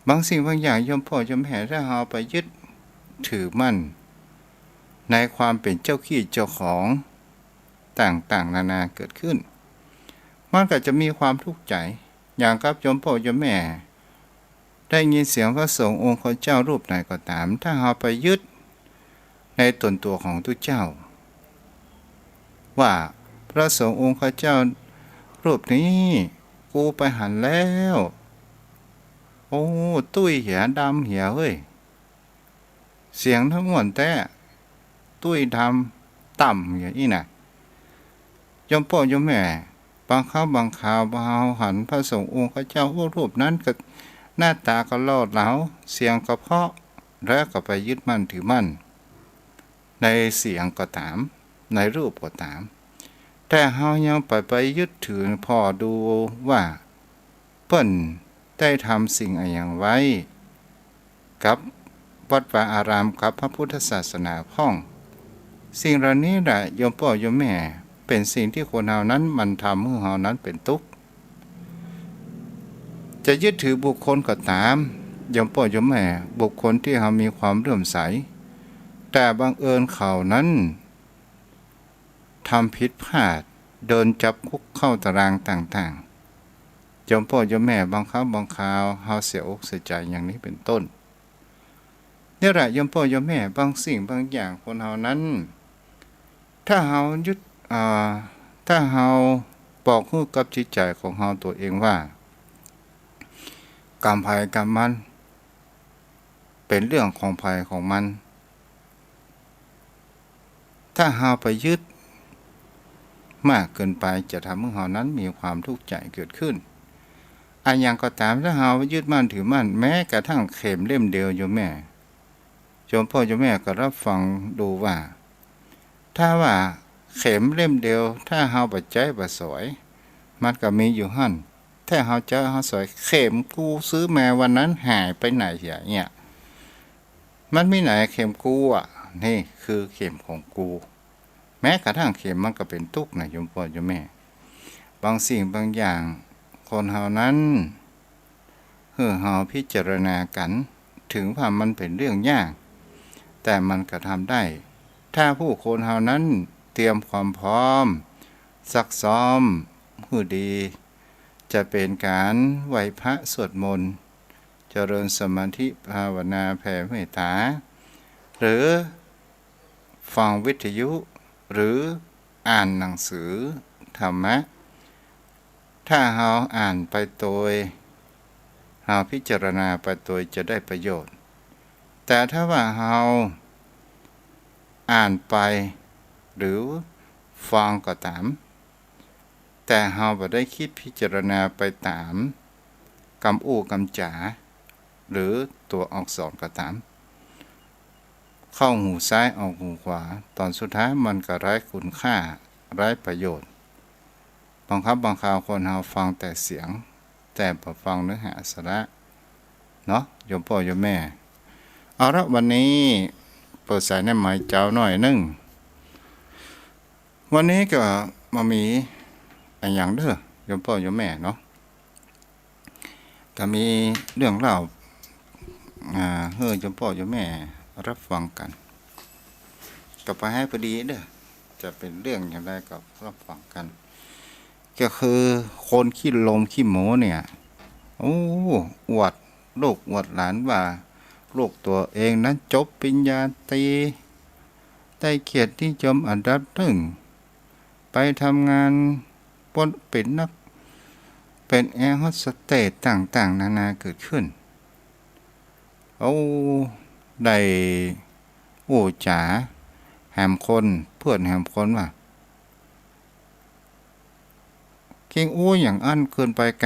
บางสิ่งบางอย่างโยมป้อโยมแม่ ถ้าเฮาไปยึดถือมั่นในความเป๋นเจ้ากี้เจ้าของต่างๆ นานาเกิดขึ้น มันก็จะมีความทุกข์ใจ๋ อย่างกับโยมป้อโยมแม่ ได้ยินเสียงพระสงฆ์องค์ข้าเจ้ารูปไหนก็ต๋าม ถ้าเฮาไปยึดในต๋นตั๋วของตุ๊เจ้า ว่าพระสงฆ์องค์ข้าเจ้ารูปนี้ กูไปหันแล้ว โอ้ ตุ้ยเหีย ดำเหียเฮ้ย เสียงหน้าม่วนแต๊ ตุ้ยดำต่ำอย่างอี้น่ะ โยมป้อโยมแม่ บางครั้งบางคราว เฮาหันพระสงฆ์องค์ข้าเจ้ารูปนั้นก็หน้าต๋าก็หล่อเหลา เสียงก็เพราะ แล้วก็ไปยึดมั่นถือมั่นในเสียงก็ต๋าม ในรูปก็ต๋าม แต่เฮายังไป ไปยึดถือผ่อดูว่า เปิ้นได้ทำสิ่งอะหยังไว้ กับวัดวาอาราม กับพระพุทธศาสนาพ่อง สิ่งเหล่านี้แหละโยมป้อโยมแม่ เป๋นสิ่งตี้คนเฮานั้นมันทำหื้อเฮานั้นเป๋นตุ๊กข์ จะยึดถือบุคคลก็ต๋าม โยมป้อโยมแม่ บุคคลตี้เฮามีความเลื่อมใส แต่บังเอิญเขานั้นทำผิดพลาด โดนจับคุกเข้าต๋ารางต่างๆ โยมป้อโยมแม่ บางครั้งบางคราวเฮาเสียอกเสียใจ๋อย่างนี้เป๋นต้น นี่แหละโยมป้อโยมแม่ บางสิ่งบางอย่างคนเฮานั้น ถ้าเฮายึด อ่า ถ้าเฮาบอกหื้อกับจิตใจ๋ของเฮาตั๋วเองว่า กรรมใผกรรมมัน เป๋นเรื่องของใผของมัน ถ้าเฮาไปยึดมากเกินไป จะทำหื้อเฮานั้นมีความทุกข์ใจ๋เกิดขึ้น อะหยังก็ต๋าม ถ้าเฮายึดมั่นถือมั่น แม้กระทั่งเข็มเล่มเดียวโยมแม่ โยมป้อโยมแม่ก็รับฟังดูว่า ถ้าว่าเข็มเล่มเดียว ถ้าเฮาบ่ใจ๊บ่สอย มันก็มีอยู่หั้น ถ้าเฮาใจ๊เฮาสอย เข็มกูซื้อมาวันนั้นหายไปไหนเหียเนี่ย มันมีไหนเข็มกูอะ นี่คือเข็มของกู แม้กระทั่งเข็มมันก็เป๋นตุ๊กข์นะโยมป้อโยมแม่ บางสิ่งบางอย่างคนเฮานั้น หื้อเฮาพิจารณากั๋น ถึงว่ามันเป๋นเรื่องยาก แต่มันก็ทำได้ ถ้าผู้คนเฮานั้นเตรียมความพร้อม ซักซ้อมหื้อดี จะเป๋นก๋านไหว้พระสวดมนต์ เจริญสมาธิภาวนาแผ่เมตต๋า หรือ ฟังวิทยุ หรืออ่านหนังสือธรรมะ ถ้าเฮาอ่านไปโตย เฮาพิจารณาไปโตยจะได้ประโยชน์ แต่ถ้าว่าเฮาอ่านไป หรือฟังก็ต๋าม แต่เฮาบ่ได้กึ๊ดพิจารณาไปต๋ามกำอู้กำจ๋า หรือตั๋วอักษรก็ต๋าม เข้าหูซ้ายออกหูขวา ต๋อนสุดท้ายมันก็ไร้คุณค่า ไร้ประโยชน์ บางครั้งบางคราวคนเฮาฟังแต่เสียง แต่บ่ฟังเนื้อหาสาระเนาะ โยมป้อโยมแม่ เอาละ วันนี้เปิดสายแนะหมายเจ๊าหน่อยนึ่ง วันนี้ก็บ่มีอะหยังเด้อ โยมป้อโยมแม่เนาะ ก็มีเรื่องเล่า อ่า หื้อโยมป้อโยมแม่รับฟังกั๋น ก็ไปให้พอดีเด้อ จะเป๋นเรื่องอย่างไรก็รับฟังกั๋น ก็คือคนขี้ลมขี้โม้เนี่ย โอ้ อวดลูกอวดหลานว่า ลูกตั๋วเองนั้นจบปริญญาตรี ได้เกียรตินิยมอันดับหนึ่ง ไปทำงานปนเป๋นนัก เป๋นแอร์โฮสเตสต่างๆ นานาเกิดขึ้น โอ้ ได้อู้จ๋าแหมคน เปื้อนแหมคนว่า เอ็งอู้อย่างอั้นเกินไปแก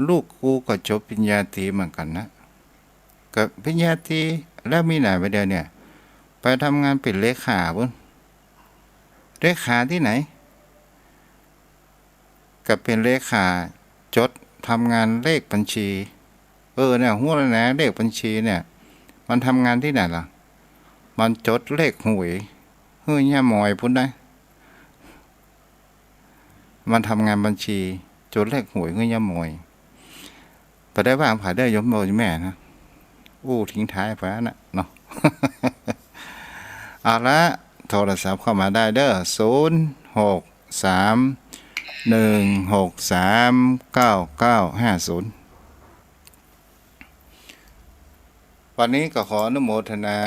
ลูกกูก็จบปริญญาตรีเหมือนกั๋นนะ ก็ปริญญาตรีแล้วมีไหนบ่าเดี่ยวเนี่ย ไปทำงานเป๋นเลขาปุ้น เลขาตี้ไหน ก็เป๋นเลขา จดทำงานเลขบัญชี เออ เนี่ย ฮู้แล้วนะ เลขบัญชีเนี่ย มันทำงานตี้ไหนล่ะ มันจดเลขหวยหื้อย่าหมอยปุ้นนะ มันทำงานบัญชี จดเลขหวยหื้อย่าหมอย บ่ได้ว่าผาเด้อโยมพ่อโยมแม่นะ อู้ทิ้งท้ายไปนะเนาะ เอาละ โทรศัพท์เข้ามาได้เด้อ ศูนย์ หก สาม หนึ่ง หก สาม เก้า เก้า ห้า ศูนย์ วันนี้ก็ขออนุโมทนา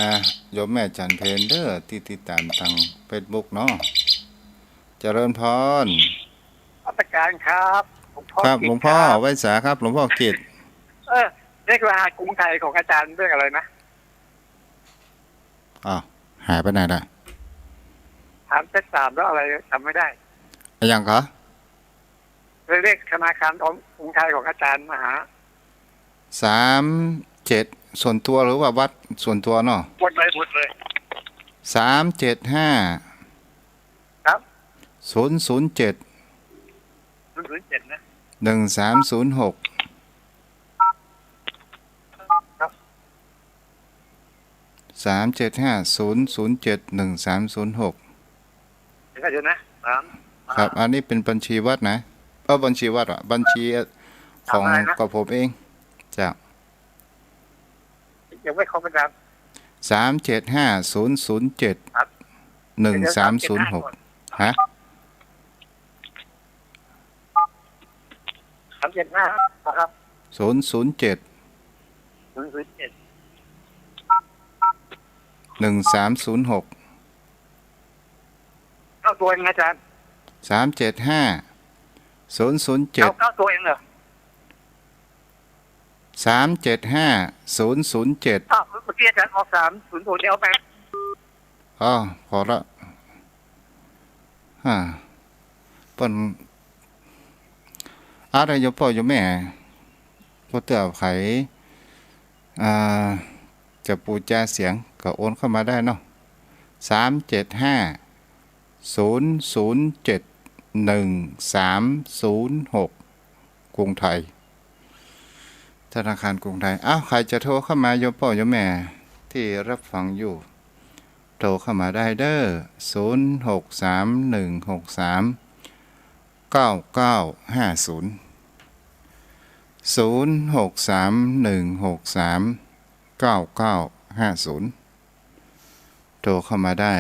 โยมแม่จันเพญเด้อ ตี้ติดต๋ามตางเฟซบุ๊กเนาะ เจริญพร นมัสก๋านครับ หลวงพ่อ ครับ กิตติ หลวงพ่อ ครับ ไหว้สาครับ หลวงพ่อกิตติ เออ เลขรหัสกรุงไทยของอาจารย์เลขอะไรนะ อ้าว หายไปไหนล่ะ สามเจ็ดสาม แล้วอะไร จ๋ำไม่ได้ อะหยังคะ เลขธนาคารของกรุงไทยของอาจารย์มหา สามเจ็ด ส่วนตัวหรือว่าวัดส่วนตัวเนาะ หมดเลย หมดเลย สามเจ็ดห้า ครับ ศูนย์ศูนย์เจ็ด ศูนย์ศูนย์เจ็ด นะ หนึ่งสามศูนย์หก ครับ สามเจ็ดห้า ศูนย์ศูนย์เจ็ด หนึ่งสามศูนย์หก เดี๋ยวนะ สาม ครับ อันนี้เป๋นบัญชีวัดนะ เออ บัญชีวัดอะ บัญชีของ อะไรนะ ของผมเอง จ้ะ ยังไม่ครบ อาจารย์ สามเจ็ดห้า ศูนย์ศูนย์เจ็ด ครับ หนึ่งสามศูนย์หก เดี๋ยว ฮะ สามเจ็ดห้า นะครับ ศูนย์ศูนย์เจ็ด ศูนย์ศูนย์เจ็ด หนึ่งสามศูนย์หก เก้าตัวเองนะอาจารย์ สามเจ็ดห้า ศูนย์ศูนย์เจ็ด เก้า เก้าตัวเองเหรอ สามเจ็ดห้า ศูนย์ศูนย์เจ็ด อ้าว เมื่อกี้อาจารย์ออก สามศูนย์หก เนี่ย เอาไป อ้าว พอละ อ่า เปิ้น อา โยมพ่อโยมแม่ ก็เตื้อใผ อ่า จะปูจาเสียงก็โอนเข้ามาได้เนาะ สามเจ็ดห้า ศูนย์ศูนย์เจ็ด หนึ่งสามศูนย์หก กรุงไทย ธนาคารกรุงไทย อ้าว ใผจะโทรเข้ามา โยมพ่อโยมแม่ตี้รับฟังอยู่ โทรเข้ามาได้เด้อ ศูนย์หกสาม หนึ่งหกสาม เก้าเก้าห้าศูนย์ ศูนย์หกสาม หนึ่งหกสาม เก้าเก้าห้าศูนย์ โทรเข้ามาได้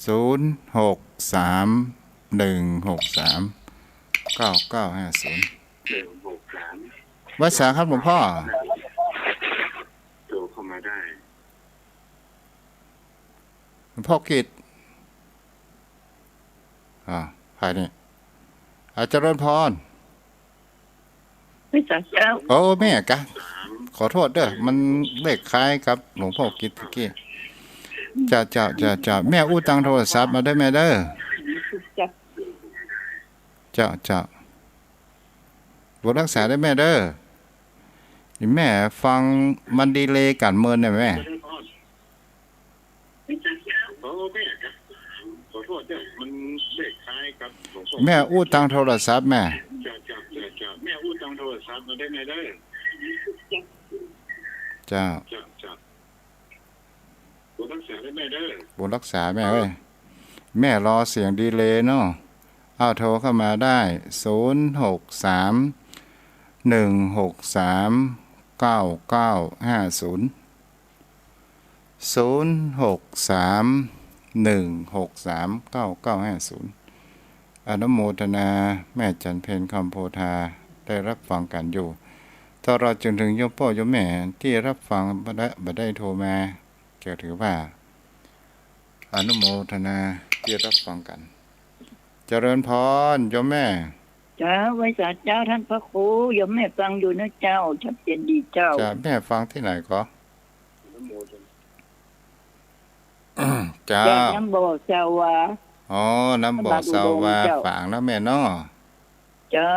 ศูนย์หกสาม หนึ่งหกสาม เก้าเก้าห้าศูนย์ ไหว้สาครับหลวงพ่อ โทรเข้ามาได้ หลวงพ่อกิตติ อ่า ใผนี่ อา เจริญพร ไหว้สาเจ้า โอ้ แม่กะ ขอโทษเด้อ มันเลขคล้ายกับหลวงพ่อกิตติตะกี้ เจ้า เจ้า เจ้า เจ้า แม่อู้ตางโทรศัพท์มาเด้อแม่เด้อ เจ้า เจ้า เจ้า บ่รักษาเด้อแม่เด้อ อีแม่ฟังมันดีเลย์กั๋นเมินเนี่ยแม่ แม่อู้ตางโทรศัพท์แม่ เจ้า บุญรักษาแม่เอ้ย แม่รอเสียงดีเลย์เนาะ เอาโทรเข้ามาได้ ศูนย์หกสาม หนึ่งหกสาม เก้าเก้าห้าศูนย์ ศูนย์หกสาม หนึ่งหกสาม เก้าเก้าห้าศูนย์ อนุโมทนาแม่จันเพ็ญคำโพธาได้รับฟังกั๋นอยู่ ตลอดจนเถิงโยมป้อโยมแม่ตี้รับฟังบ่ได้ บ่ได้โทรมา ก็ถือว่า อนุโมทนาตี้รับฟังกั๋น เจริญพรโยมแม่ เจ้า ไหว้สาเจ้าต้านพระครู โยมแม่ฟังอยู่นะเจ้า ชัดเจนดีเจ้า จ้ะ แม่ฟังตี้ไหนก็ เจ้า แจ้งน้ำบ่อสาวา อ๋อ น้ำบ่อสาวา น้ำบ่ออุดมเจ้า ฝางนะแม่เนาะ เจ้า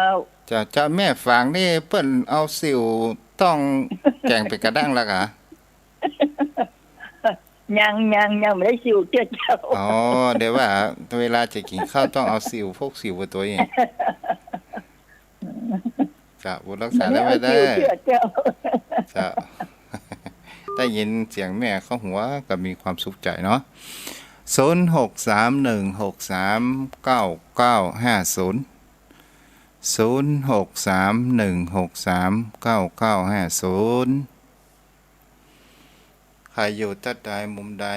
เจ้า เจ้า แม่ฝางนี่เปิ้นเอาซิ่วต้องแก๋งเป๋นกระด้างละกะ ยัง ยัง ยังบ่ได้ซิ่วเตื้อเจ้า อ๋อ เดี๋ยวว่าเวลาจะกิ๋นข้าวต้องเอาซิ่ว พกซิ่วไปตวย เจ้า บุญรักษาได้ไหมเด้อ ยังบ่ได้ซิ่วเตื้อเจ้า เจ้า ได้ยินเสียงแม่เข้าหัวก็มีความสุขใจ๋เนาะ ศูนย์หกสามหนึ่งหกสามเก้าเก้าห้าศูนย์ ศูนย์หกสามหนึ่งหกสามเก้าเก้าห้าศูนย์ ใผอยู่ตั๊ดใดมุมใด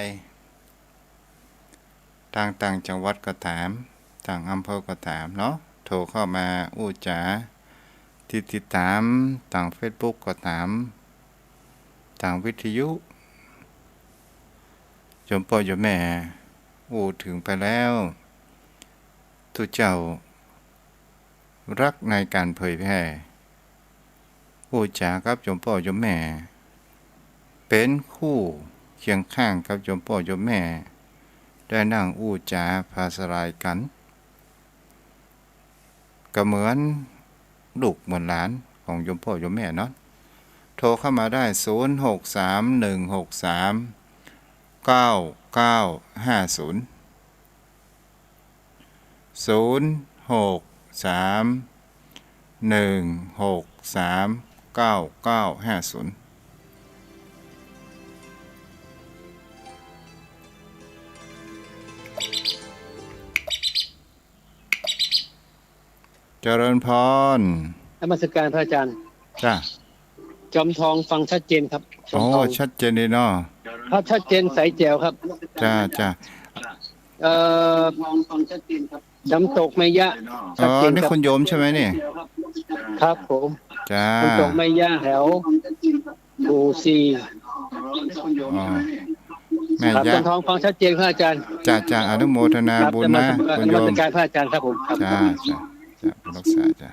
ตางต่างจังหวัดก็ต๋าม ต่างอำเภอก็ต๋ามเนาะ โทรเข้ามาอู้จ๋า ติด ติดต๋ามตางเฟซบุ๊กก็ต๋าม ตางวิทยุ โยมป้อโยมแม่ อู้เถิงไปแล้ว ตุ๊เจ้า ฮักในก๋านเผยแผ่ อู้จ๋ากับโยมป้อโยมแม่ เป๋นคู่เคียงข้างกับโยมป้อโยมแม่ ได้นั่งอู้จ๋าผาสลายกั๋น ก็เหมือนลูกเหมือนหลานของโยมป้อโยมแม่เนาะ โทรเข้ามาได้ ศูนย์หกสามหนึ่งหกสามเก้าเก้าห้าศูนย์ ศูนย์หกสามหนึ่งหกสามเก้าเก้าห้าศูนย์ เจริญพร นมัสการพระอาจารย์ จ้า จอมทองฟังชัดเจนครับ จอมทอง โอ้ ชัดเจนดีเนาะ ครับ ชัดเจนใสแจ๋วครับ จ้า จ้า เอ่อ น้ำตกแม่ยะ อ๋อ ชัดเจนครับ นี่คุณโยมใช่ไหมนี่ ครับผม จ้า น้ำตกแม่ยะแถว หมู่สี่ อ๋อ แม่ ครับ ยะ จอมทองฟังชัดเจนครับอาจารย์ จ้า จ้า อนุโมทนาบุญนะ ครับ นมัสการ คุณโยม นมัสการพระอาจารย์ครับผม ครับ จ้า จ้า จ้า รักษาจ้า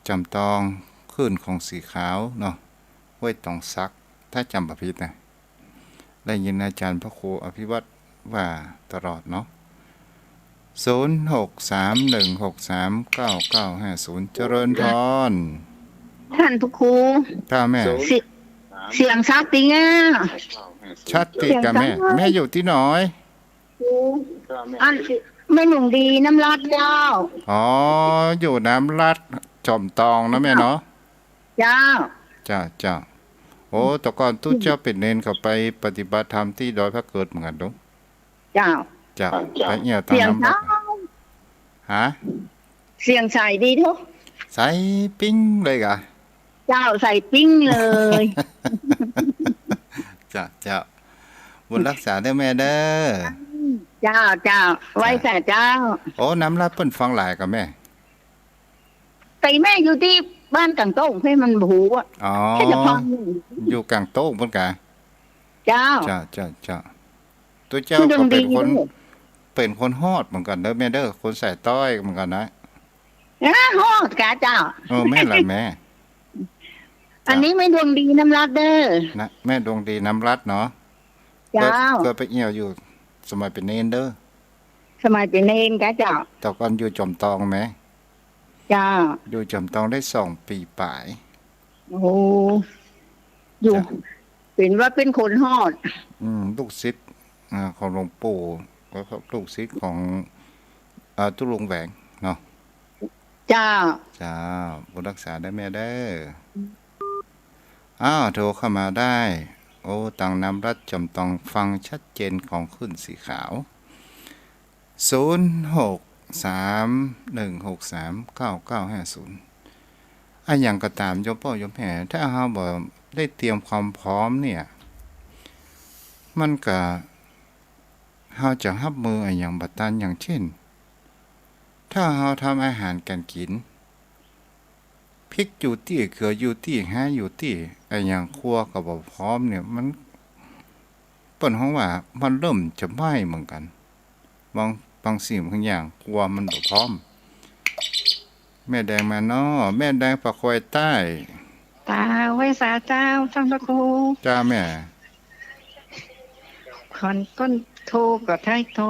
จอมตอง คลื่นของสีขาวเนาะ ห้วยตองสัก ถ้าจ๋ำบ่ผิดนะ ได้ยินอาจารย์พระครูอภิวัตรว่าตลอดเนาะ ศูนย์หกสามหนึ่งหกสามเก้าเก้าห้าศูนย์ เจริญพร ต้านพระครู จ้าแม่ เสียง เสียงชัดติงอะ ชัดติกะแม่ เสียงชัด แม่อยู่ตี้ไหน อัน แม่ดวงดีน้ำรัตน์เจ้า อ๋อ อยู่น้ำรัตน์ จอมตองนะแม่เนาะ เจ้า เจ้า เจ้า โอ้ แต่ก่อนตุ๊เจ้าเป๋นเณรเขาไปปฏิบัติธรรมตี้ดอยพระเกิดเหมือนกั๋นเนาะ เจ้า เจ้า ไปเอี่ยวตางน้ำรัตน์ เสียงใส ฮะ เสียงใสดีทุก ใสปิ๊งเลยกะ เจ้า ใสปิ๊งเลย เจ้า เจ้า บุญรักษาเด้อแม่เด้อ เจ้า เจ้า ไว้สาเจ้า โอ้ น้ำรัตน์เปิ้นฟังหลายกะแม่ แต่แม่อยู่ตี้บ้านก๋างโต้ง เพื่อนมันบ่ฮู้อะ อ๋อ แค่จะฟัง อยู่ก๋างโต้งเปิ้นกะ เจ้า เจ้า เจ้า เจ้า ตุ๊เจ้าก็เป๋นคน เป๋นคนฮอดเหมือนกั๋นเด้อแม่เด้อ คนสายใต้เหมือนกั๋นนะ เอ้อ ฮอดกะเจ้า เออ แม่ละแม่ อันนี้แม่ดวงดีน้ำรัตน์เด้อ นะ แม่ดวงดีน้ำรัตน์เนาะ เจ้า เกิด เกิดไปเอี่ยวอยู่ สมัยเป๋นเณรเด้อ สมัยเป๋นเณรกะเจ้า แต่ก่อนอยู่จอมตองแม่ เจ้า อยู่จอมตองได้สองปี๋ป๋าย โอ้ อยู่ จ้ะ เป๋นว่าเป๋นคนฮอด อืม ลูกศิษย์ อ่า ของหลวงปู่ แล้วก็ลูกศิษย์ของ อ่า ตุ๊ลุงแหวงเนาะ เจ้า เจ้า บุญรักษาเด้อแม่เด้อ อ้าว โทรเข้ามาได้ โอ้ ตางน้ำรัตน์จอมตองฟังชัดเจนของคลื่นสีขาว ศูนย์หกสามหนึ่งหกสามเก้าเก้าห้าศูนย์ อะหยังก็ต๋ามโยมป้อโยมแม่ ถ้าเฮาบ่ได้เตรียมความพร้อมเนี่ย มันก็ เฮาจะฮับมืออะหยังบ่ตัน อย่างเช่น ถ้าเฮาทำอาหารก๋านกิ๋น พริกอยู่ตี้ เขืออยู่ตี้ หาอยู่ตี้ อะหยังครัวก็บ่พร้อมเนี่ย มัน เปิ้นฮ้องว่ามันเริ่มจะไหม้เหมือนกั๋น บาง บางสิ่งบางอย่างครัวมันบ่พร้อม แม่แดงมาเนาะ แม่แดงปากคอยใต้ เจ้า ไหว้สาเจ้า ต้านพระครู เจ้าแม่ ก่อนก้นโทรก็ได้โทร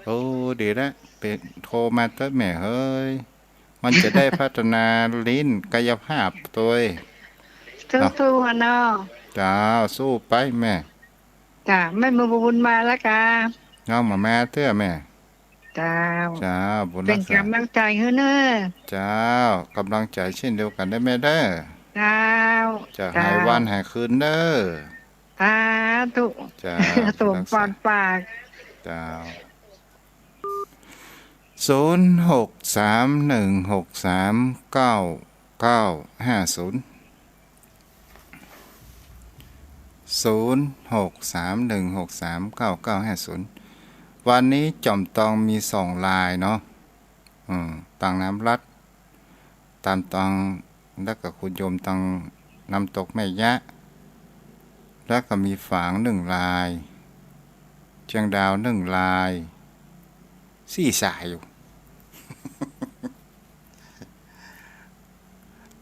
โอ้ ดีละ เป๋นโทรมาเต๊อะแม่เฮ้ย มันจะได้พัฒนาลิ้นกายภาพตวย สู้ๆ เนาะ อะเนาะ เจ้า สู้ไปแม่ จ้า แม่หมู่บุญมาแล้วกา เงามา มาเตื้อแม่ เจ้า เจ้า บุญรักษา เป๋นก๋ำลังใจ๋หื้อเน่อ เจ้า ก๋ำลังใจ๋เช่นเดียวกั๋นเด้อแม่เด้อ เจ้า จะหายวันหายคืนเด้อ สาธุ เจ้า สมปรารถนา เจ้า ศูนย์หกสามหนึ่งหกสามเก้าเก้าห้าศูนย์ ศูนย์หกสามหนึ่งหกสามเก้าเก้าห้าศูนย์ วันนี้จ่อมตองมีสองรายเนาะ อืม ตางน้ำลัด ตางตอง แล้วก็คุณโยมตางน้ำตกแม่ยะ แล้วก็มีฝางหนึ่งราย เชียงดาวหนึ่งราย สี่สายอยู่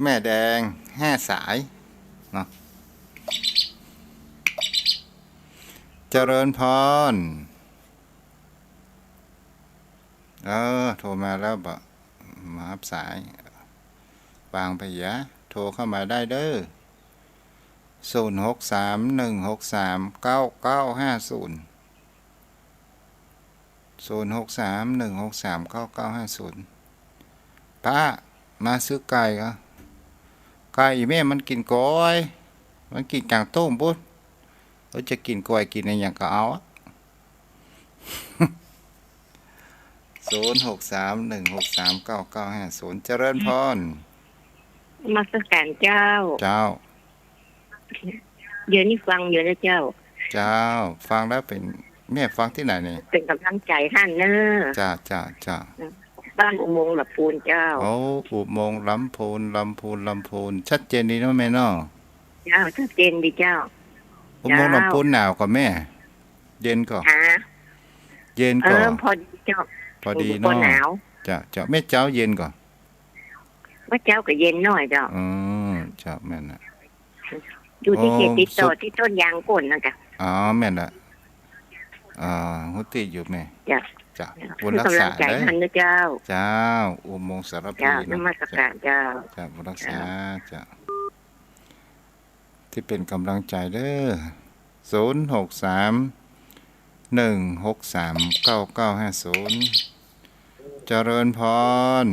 แม่แดงห้าสายเนาะ เจริญพร เออ โทรมาแล้วบ่ มาฮับสาย วางไปเหีย โทรเข้ามาได้เด้อ ศูนย์หกสามหนึ่งหกสามเก้าเก้าห้าศูนย์ ศูนย์หกสามหนึ่งหกสามเก้าเก้าห้าศูนย์ ป้า มาซื้อไก่ก่อ ไก่อีแม่มันกิ๋นก้อย มันกิ๋นก๋างต้มปุ้น เออ จะกิ๋นก้อยกิ๋นอะหยังก็เอาอะ ศูนย์หกสามหนึ่งหกสามเก้าเก้าห้าศูนย์ เจริญพร นมัสการเจ้า เจ้า เดี๋ยวนี้ฟังอยู่นะเจ้า เจ้า ฟังแล้วเป๋น แม่ฟังตี้ไหนนี่ เป๋นก๋ำลังใจ๋หั้นเน่อ จ้า จ้า จ้า บ้านอุโมงค์ลำพูนเจ้า โอ้ อุโมงค์ลำพูน ลำพูน ลำพูน ชัดเจนดีเนาะแม่เนาะ เจ้า ชัดเจนดีเจ้า อุโมงค์ลำพูนหนาวก่อแม่ เย็นก่อ ฮะ เย็นก่อ เออ พอดีเจ้า พอดีเนาะ บ่หนาว เจ้า เจ้า แม่เจ๊าเย็นก่อ แม่เจ๊าก็เย็นหน้อยเจ้า อืม เจ้า แม่นน่ะ อยู่ตี้เขตติดต่อ โอ้ ตี้ต้นยางโก้นนั่นกะ อ๋อ แม่นละ อ่า ฮู้ตี้อยู่แม่ เจ้า เจ้า เจ้า บุญรักษา เป๋นก๋ำลังใจ๋หั้นเน่อเจ้า เจ้า อุโมงค์สารภี เจ้า เนาะ นมัสการเจ้า เจ้า บุญรักษา เจ้า เจ้า ตี้เป๋นก๋ำลังใจ๋เด้อ ศูนย์หกสามหนึ่งหกสามเก้าเก้าห้าศูนย์ เจริญพร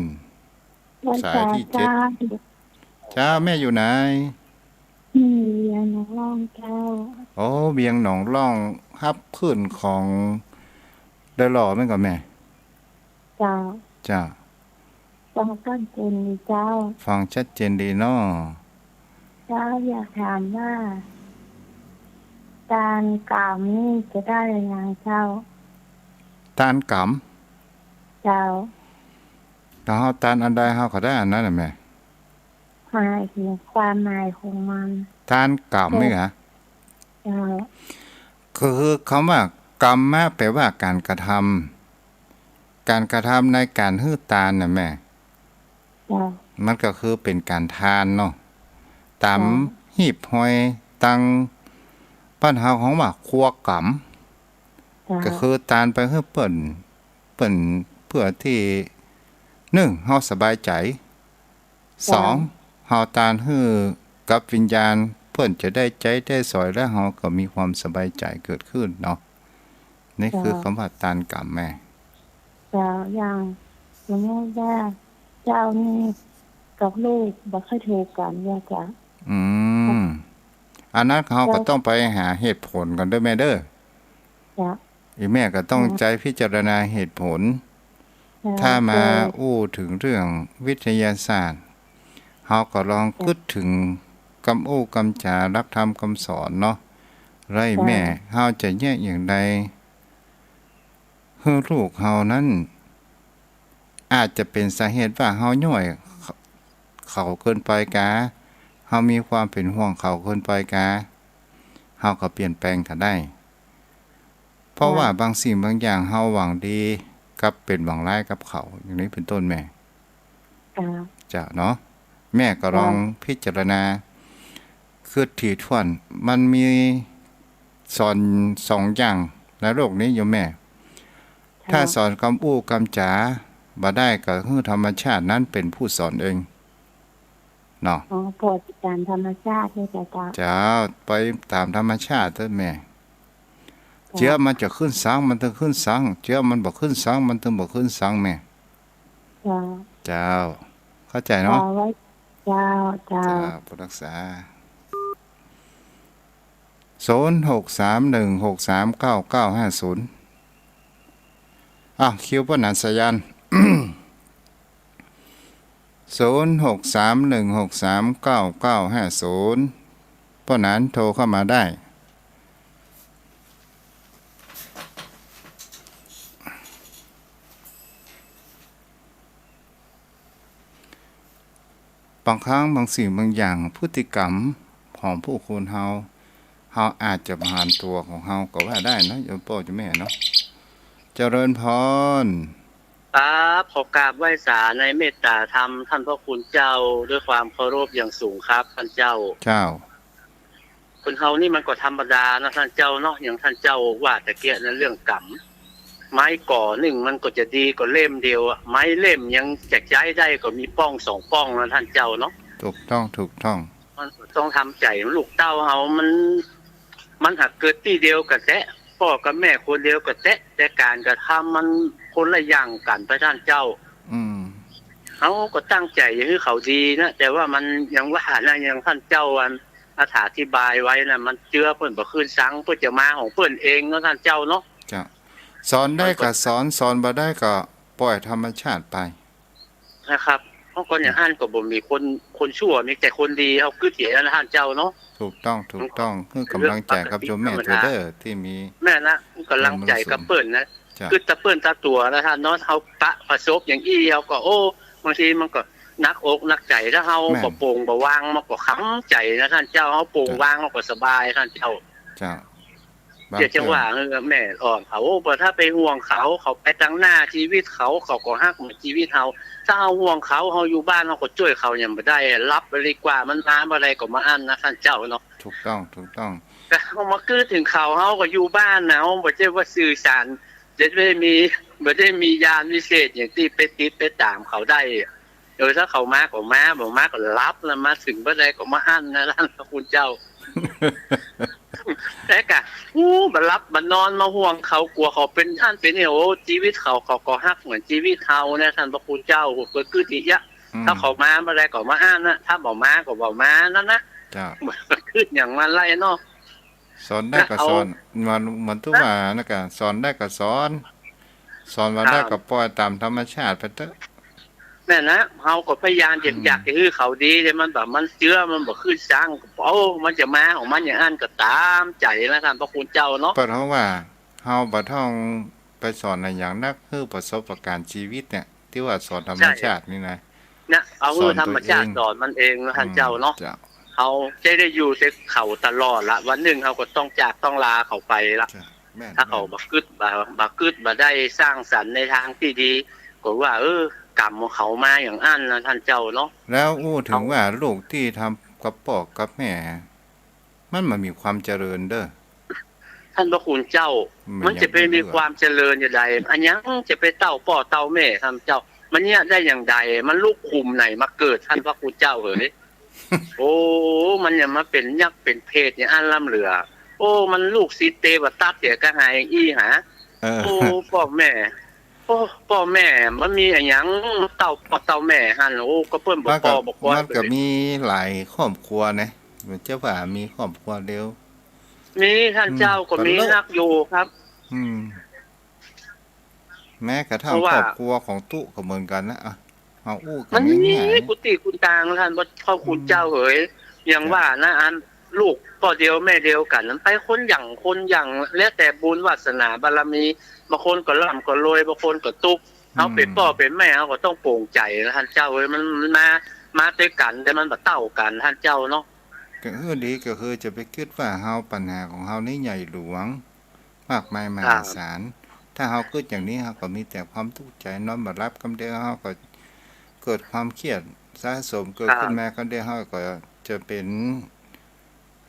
วัน สายตี้เจ็ด เจ้า เจ้า แม่อยู่ไหน อืม เวียงหนองล่องเจ้า โอ้ เวียงหนองล่อง ฮับคลื่นของดอยหล่อแม่นก่อแม่ เจ้า เจ้า ฟังชัดเจนดีเจ้า ฟังชัดเจนดีเนาะ เจ้า อยากถามว่า ตานกำนี่จะได้อะหยังเจ้า ตานกำ เจ้า ถ้าเฮาตานอันใดเฮาก็ได้อันนั้นน่ะแม่ หมายถึงความหมายของมัน ตานก๋ำนี่หรอ เจ้า คือคำว่ากัมมะแป๋ว่าก๋านกระทำ ก๋านกระทำในก๋านหื้อตานน่ะแม่ เจ้า มันก็คือเป๋นก๋านทานเนาะ ต๋าม เจ้า ฮีบฮอย ตางบ้านเฮาฮ้องว่าครัวก๋ำ เจ้า ก็คือตานไปหื้อเปิ้น เปิ้น เปื้อตี้ นึ่ง เฮาสบายใจ๋ เจ้า สอง เฮาตานหื้อกับวิญญาณ เปิ้นจะได้ใจ๊ได้สอย แล้วเฮาก็มีความสบายใจ๋เกิดขึ้นเนาะ นี่คือ เจ้า คำว่าตานก๋ำแม่ เจ้า อย่างสมมุติว่าเจ้านี่กับลูกบ่ค่อยถูกกั๋นว่าเจ้า อืม อันนั้นเฮาก็ เจ้า ต้องไปหาเหตุผลก่อนเด้อแม่เด้อ เจ้า อีแม่ก็ต้อง เจ้า ใจ๊พิจารณาเหตุผล เจ้า ถ้ามา เจ้า อู้เถิงเรื่องวิทยาศาสตร์ เฮาก็ลอง เจ้า กึ๊ดเถิงกำอู้กำจ๋าหลักธรรมกำสอนเนาะ แล้วอีแม่ เจ้า เฮาจะเยียะอย่างใด หื้อลูกเฮานั้น อาจจะเป๋นสาเหตุว่าเฮาย้อยเขาเกินไปกา เฮามีความเป๋นห่วงเขาเกินไปกา เฮาก็เปลี่ยนแปลงก็ได้ เพราะว่า เจ้า บางสิ่งบางอย่างเฮาหวังดี กลับเป๋นหวังร้ายกับเขา อย่างนี้เป๋นต้นแม่ เจ้า เจ้าเนาะ แม่ก็ลอง เจ้า พิจารณา คือถี่ถ้วน มันมีสอนสองอย่างในโลกนี้โยมแม่ เจ้า ถ้าสอนกำอู้กำจ๋าบ่ได้ก็หื้อธรรมชาตินั้นเป๋นผู้สอนเอง เนาะ อ๋อ ปล่อยไปต๋ามธรรมชาติเลยเจ้า เจ้า ไปต๋ามธรรมชาติเถอะแม่ เจ้า เจื๊อมันจะขึ้นสัง มันตึงขึ้นสัง เจื๊อมันบ่ขึ้นสัง มันตึงบ่ขึ้นสังแม่ เจ้า เจ้า เข้าใจ๋เนาะ เอาไว้ เจ้า เจ้า เจ้า ผู้รักษา ศูนย์หกสามหนึ่งหกสามเก้าเก้าห้าศูนย์ อ่ะ คิวป้อหนานสายัน ศูนย์หกสามหนึ่งหกสามเก้าเก้าห้าศูนย์ ป้อหนานโทรเข้ามาได้ บางครั้งบางสิ่งบางอย่างพฤติกรรมของผู้คนเฮา เฮาอาจจะผ่านตัวของเฮาก็ว่าได้นะ โยมป้อโยมแม่เนาะ เจริญพร ครับ ขอกราบไหว้สาในเมตตาธรรมท่านพระคุณเจ้าด้วยความเคารพอย่างสูงครับท่านเจ้า เจ้า คนเฮานี่มันก็ธรรมดานะท่านเจ้าเนาะ อย่างท่านเจ้าว่าตะเกียะนะเรื่องกรรม ไม้ก่อนึ่งมันก็จะดีก็เล่มเดียวอะ ไม้เล่มยังจะใจ๊ได้ก็มีป้องสองป้องนะท่านเจ้าเนาะ ถูกต้อง ถูกต้อง มันก็ต้องทำใจ๋ ลูกเต้าเฮามัน มันหากเกิดตี้เดียวกะแต๊ ป้อกับแม่คนเดียวกะแต๊ แต่ก๋านกระทำมันคนละอย่างกั๋นไปท่านเจ้า อืม เฮาก็ตั้งใจ๋จะหื้อเขาดีนะ แต่ว่ามันอย่างว่านะ อย่างท่านเจ้าอันอธิบายไว้นะ มันเจื้อเปิ้นบ่ขึ้นซัง เปิ้นจะมาของเปิ้นเองเนาะท่านเจ้าเนาะ เจ้า สอนได้ก็สอน สอนบ่ได้ก็ปล่อยธรรมชาติไป นะครับ เพราะคนอย่างอั้นก็บ่มีคน คนชั่ว มีแต่คนดี เฮากึ๊ดเหียนะท่านเจ้าเนาะ ถูกต้อง ถูกต้อง หื้อกำลังใจ๋กับโยมแม่เตื้อเด้อ ตี้มี แม่นนะ กำลังใจ๋กับเปิ้นนะ เจ้า กึ๊ดตะเปิ้นตะตั๋วนะท่านเนาะ เฮาปะประสบอย่างอี้ เฮาก็ โอ้ บางทีมันก็หนักอกหนักใจ๋ ถ้าเฮา แม่น บ่โป่งบ่วาง มันก็คำใจ๋นะท่านเจ้า เฮาโป่ง เจ้า วาง มันก็สบายท่านเจ้า เจ้า บางเตื้อ เดี๋ยวจะว่า เออ แม่อ่อนเขา โอ้ บ่ถ้าไปห่วงเขา เขาไปตังหน้าจีวิตเขา เขาก็ฮักเหมือนจีวิตเฮา ถ้าเฮาห่วงเขา เฮาอยู่บ้าน เฮาก็จ้วยเขาหยังบ่ได้ หลับไปดีกว่า มันมาเมื่อใดก็มาอั้นนะท่านเจ้าเนาะ ถูกต้อง ถูกต้อง แต่เฮามากึ๊ดเถิงเขา เฮาก็อยู่บ้านนะ เฮาบ่ใจ้ว่าสื่อสาร จะได้มี บ่ได้มีญาณวิเศษอย่างตี้ไปติดไปต๋ามเขาได้ เออ ถ้าเขามาก็มา บ่มาก็หลับนะ มาเถิงเมื่อใดก็มาอั้นนะท่านพระคุณเจ้า แต่กะ อู้ บ่หลับบ่นอน มาห่วงเขา กั๋วเขาเป๋นอั้นเป๋นนี่ โอ้ จีวิตเขา เขาก็ฮักเหมือนจีวิตเฮานะท่านพระคุณเจ้า เปิ้นกึ๊ดอย่างเยียะ อืม ถ้าเขามาเมื่อใดก็มาอั้นนะ ถ้าบ่มาก็บ่มานั่นนะ เจ้า กึ๊ดอย่างมันไล่เนาะ สอนได้ก็สอน เหมือน เหมือนตุ๊ว่านะกะ สอนได้ก็สอน สอนบ่ได้ก็ปล่อยต๋ามธรรมชาติไปเต๊อะ แม่นนะ เฮาก็พยายามจะ อืม อยากจะหื้อเขาดี แต่มันแบบมันเจื้อ มันบ่ขึ้นซัง โอ้ มันจะมาของมันอย่างอั้นก็ต๋ามใจ๋นะท่านพระคุณเจ้าเนาะ เปิ้นฮ้องว่า เฮาบ่ต้องไปสอนอะหยังนัก หื้อประสบการณ์จีวิตเนี่ย ตี้ว่าสอนธรรมชาตินี่นะ ใช่ นะ เอาหื้อธรรมชาติสอนมันเองนะท่านเจ้าเนาะ อืม เจ้า เฮาจะได้อยู่แต่เขาตลอดละ วันนึ่งเฮาก็ต้องจากต้องลาเขาไปละ เจ้า แม่น ถ้าเขา แม่น บ่กึ๊ด บ่ บ่กึ๊ด บ่ได้สร้างสรรค์ในทางตี้ดี ก็ว่า เออ กรรมของเขามาอย่างอั้นนะท่านเจ้าเนาะ แล้วอู้เถิงว่าลูกตี้ทำกับป้อกับแม่ มันบ่มีความเจริญเด้อ ท่านพระคุณเจ้า มันจะไปมีความเจริญอย่างใด อะหยังจะไปเต้าป้อเต้าแม่ท่านเจ้า มันเยียะได้อย่างใด มันลุกขุมไหนมาเกิดท่านพระคุณเจ้าเหย โอ้ มันยังมาเป๋นยักษ์เป๋นเปรตอย่างอั้นล้ำเหลือ โอ้ มันลูกศิษย์เตวตัดเสียกระหายอี้หา เออ โอ้ ป้อแม่ โอ้ ป้อแม่ มันมีอะหยังเต้าป้อเต้าแม่หั้น โอ้ ก็เปิ้นบ่ป้อบ่ก้อย มันก็มีหลายครอบครัวนะ บ่ใจ้ว่ามีครอบครัวเดียว มีท่านเจ้า อืม ก็มีนักอยู่ครับ อืม แม้กระทั่งครอบครัวของตุ๊ก็เหมือนกั๋นนะ อ่ะ เฮาอู้กั๋นง่ายๆ มันมีกู้ตี้กู้ตางท่านพระคุณเจ้าเหย อย่างว่านะ อันลูกป้อเดียวแม่เดียวกั๋น มันไปคนหยังคนหยัง แล้วแต่บุญวาสนาบารมี บางคนก็ร่ำก็รวย บางคนก็ตุ๊ก เฮาเป๋นป้อเป๋นแม่ เฮาก็ต้องโป่งใจ๋นะท่านเจ้าเหย มัน มันมา มาตวยกั๋น แต่มันบ่เต้ากั๋นท่านเจ้าเนาะ ก็คือดี ก็คือจะไปกึ๊ดว่าเฮา ปัญหาของเฮานี่ใหญ่หลวง มากมายมหาศาล ถ้าเฮากึ๊ดอย่างนี้ เฮาก็มีแต่ความตุ๊กใจ๋ นอนบ่หลับกำเดียว เฮาก็เกิดความเครียดสะสม เกิดขึ้นมากำเดียว เฮาก็จะเป๋น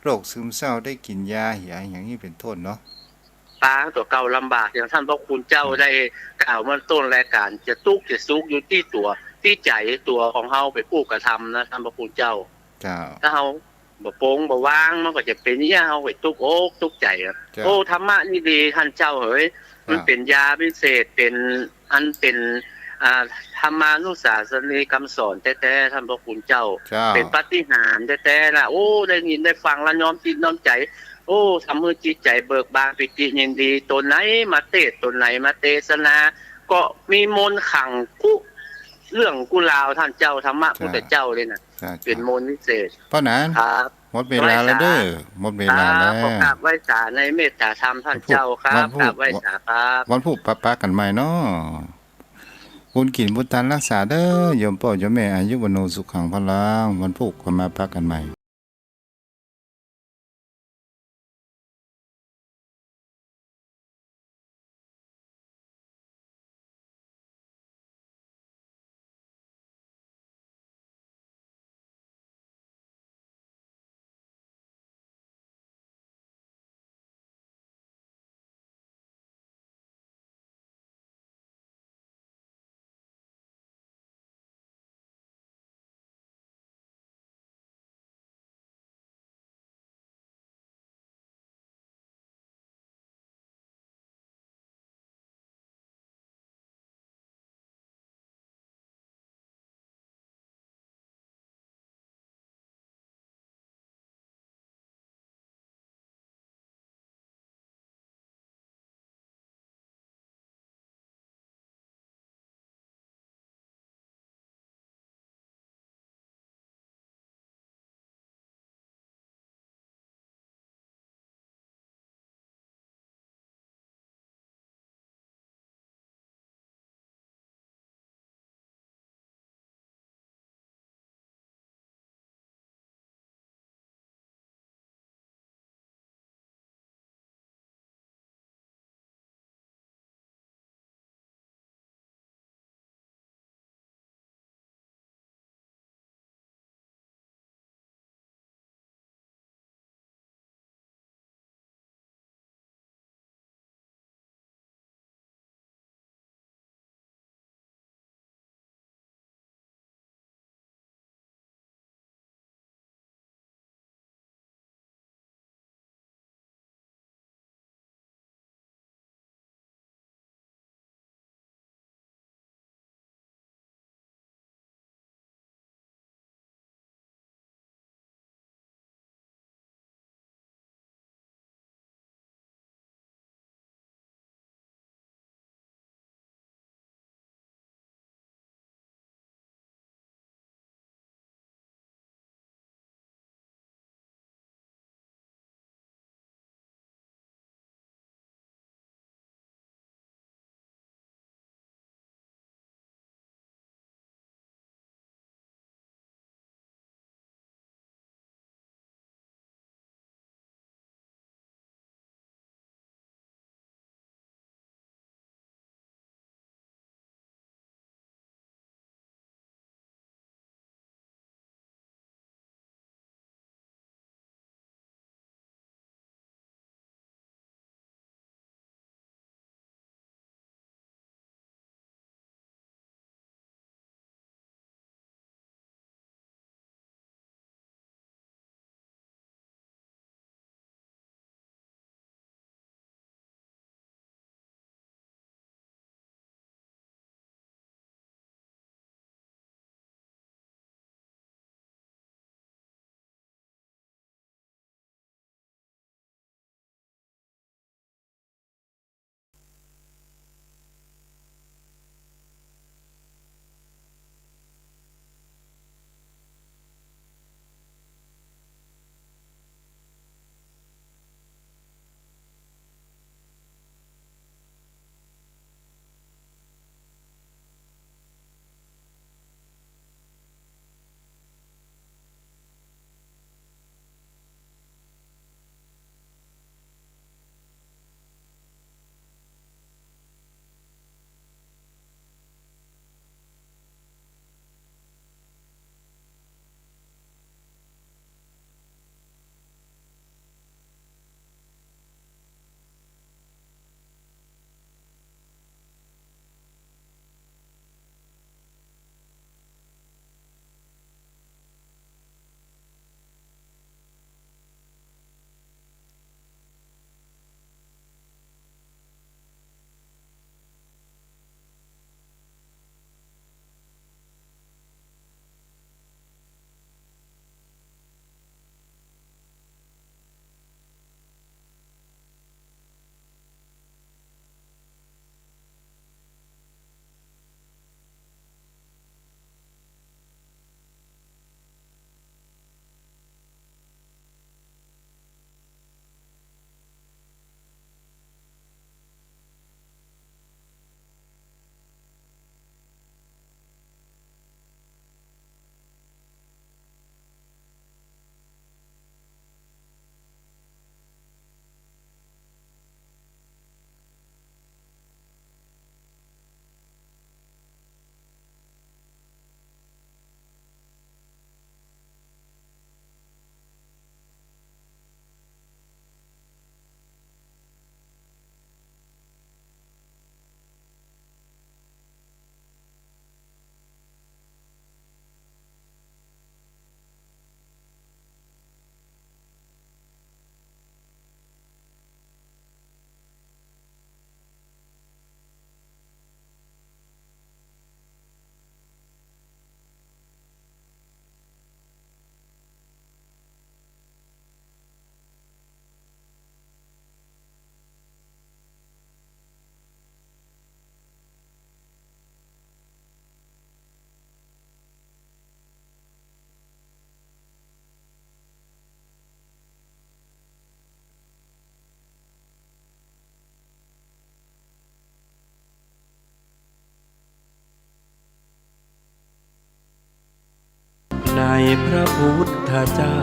โรคซึมเศร้า ได้กิ๋นยาเหีย อย่างนี้เป๋นต้นเนาะ ปาตั๋วเก่าลำบาก อย่างท่านพระคุณเจ้าได้กล่าวเมื่อต้นรายการ จะตุ๊กจะสุขอยู่ตี้ตั๋ว ตี้ใจ๋ตั๋วของเฮาเป๋นผู้กระทำนะท่านพระคุณเจ้า เจ้า ถ้าเฮา บ่โป่งบ่วาง มันก็จะเป๋นอย่างเฮาไปตุ๊กอกตุ๊กใจ๋อะ เจ้า โอ้ ธรรมะนี่ดีท่านเจ้าเหย เจ้า มันเป๋นยาวิเศษ เป๋นอันเป๋น อ่า ธรรมานุสาสนีกำสอนแต๊ๆ ต้านพระคุณเจ้า เจ้า เป๋นปาฏิหาริย์แต๊ๆ นะ โอ้ ได้ยินได้ฟังแล้วน้อมจิตน้อมใจ๋ โอ้ ทำหื้อจิตใจ๋เบิกบานปีติยินดี ตั๋วไหนมาเตสน์ ตั๋วไหนมาเตสนา ก็มีมนต์ขลังกู้เรื่องกู้ราว ต้านเจ้า ธรรมะ เจ้า พุทธเจ้าเลยนะ เจ้า เป๋นมนต์วิเศษ เพราะนั้น ครับ หมดเวลาแล้วเน่อ หมดเวลาแล้ว ครับ ขอกราบไหว้สาในเมตตาธรรมต้านเจ้าครับ วันพุธ กราบไหว้สาครับ วันพุธปะกั๋นใหม่เนาะ บุญกิ๋นบุญตานฮักษาเน่อ โยมป้อโยมแม่ อายุวัณโณสุขังพลัง วันพุธก็มาปะกั๋นใหม่ ในพระพุทธเจ้า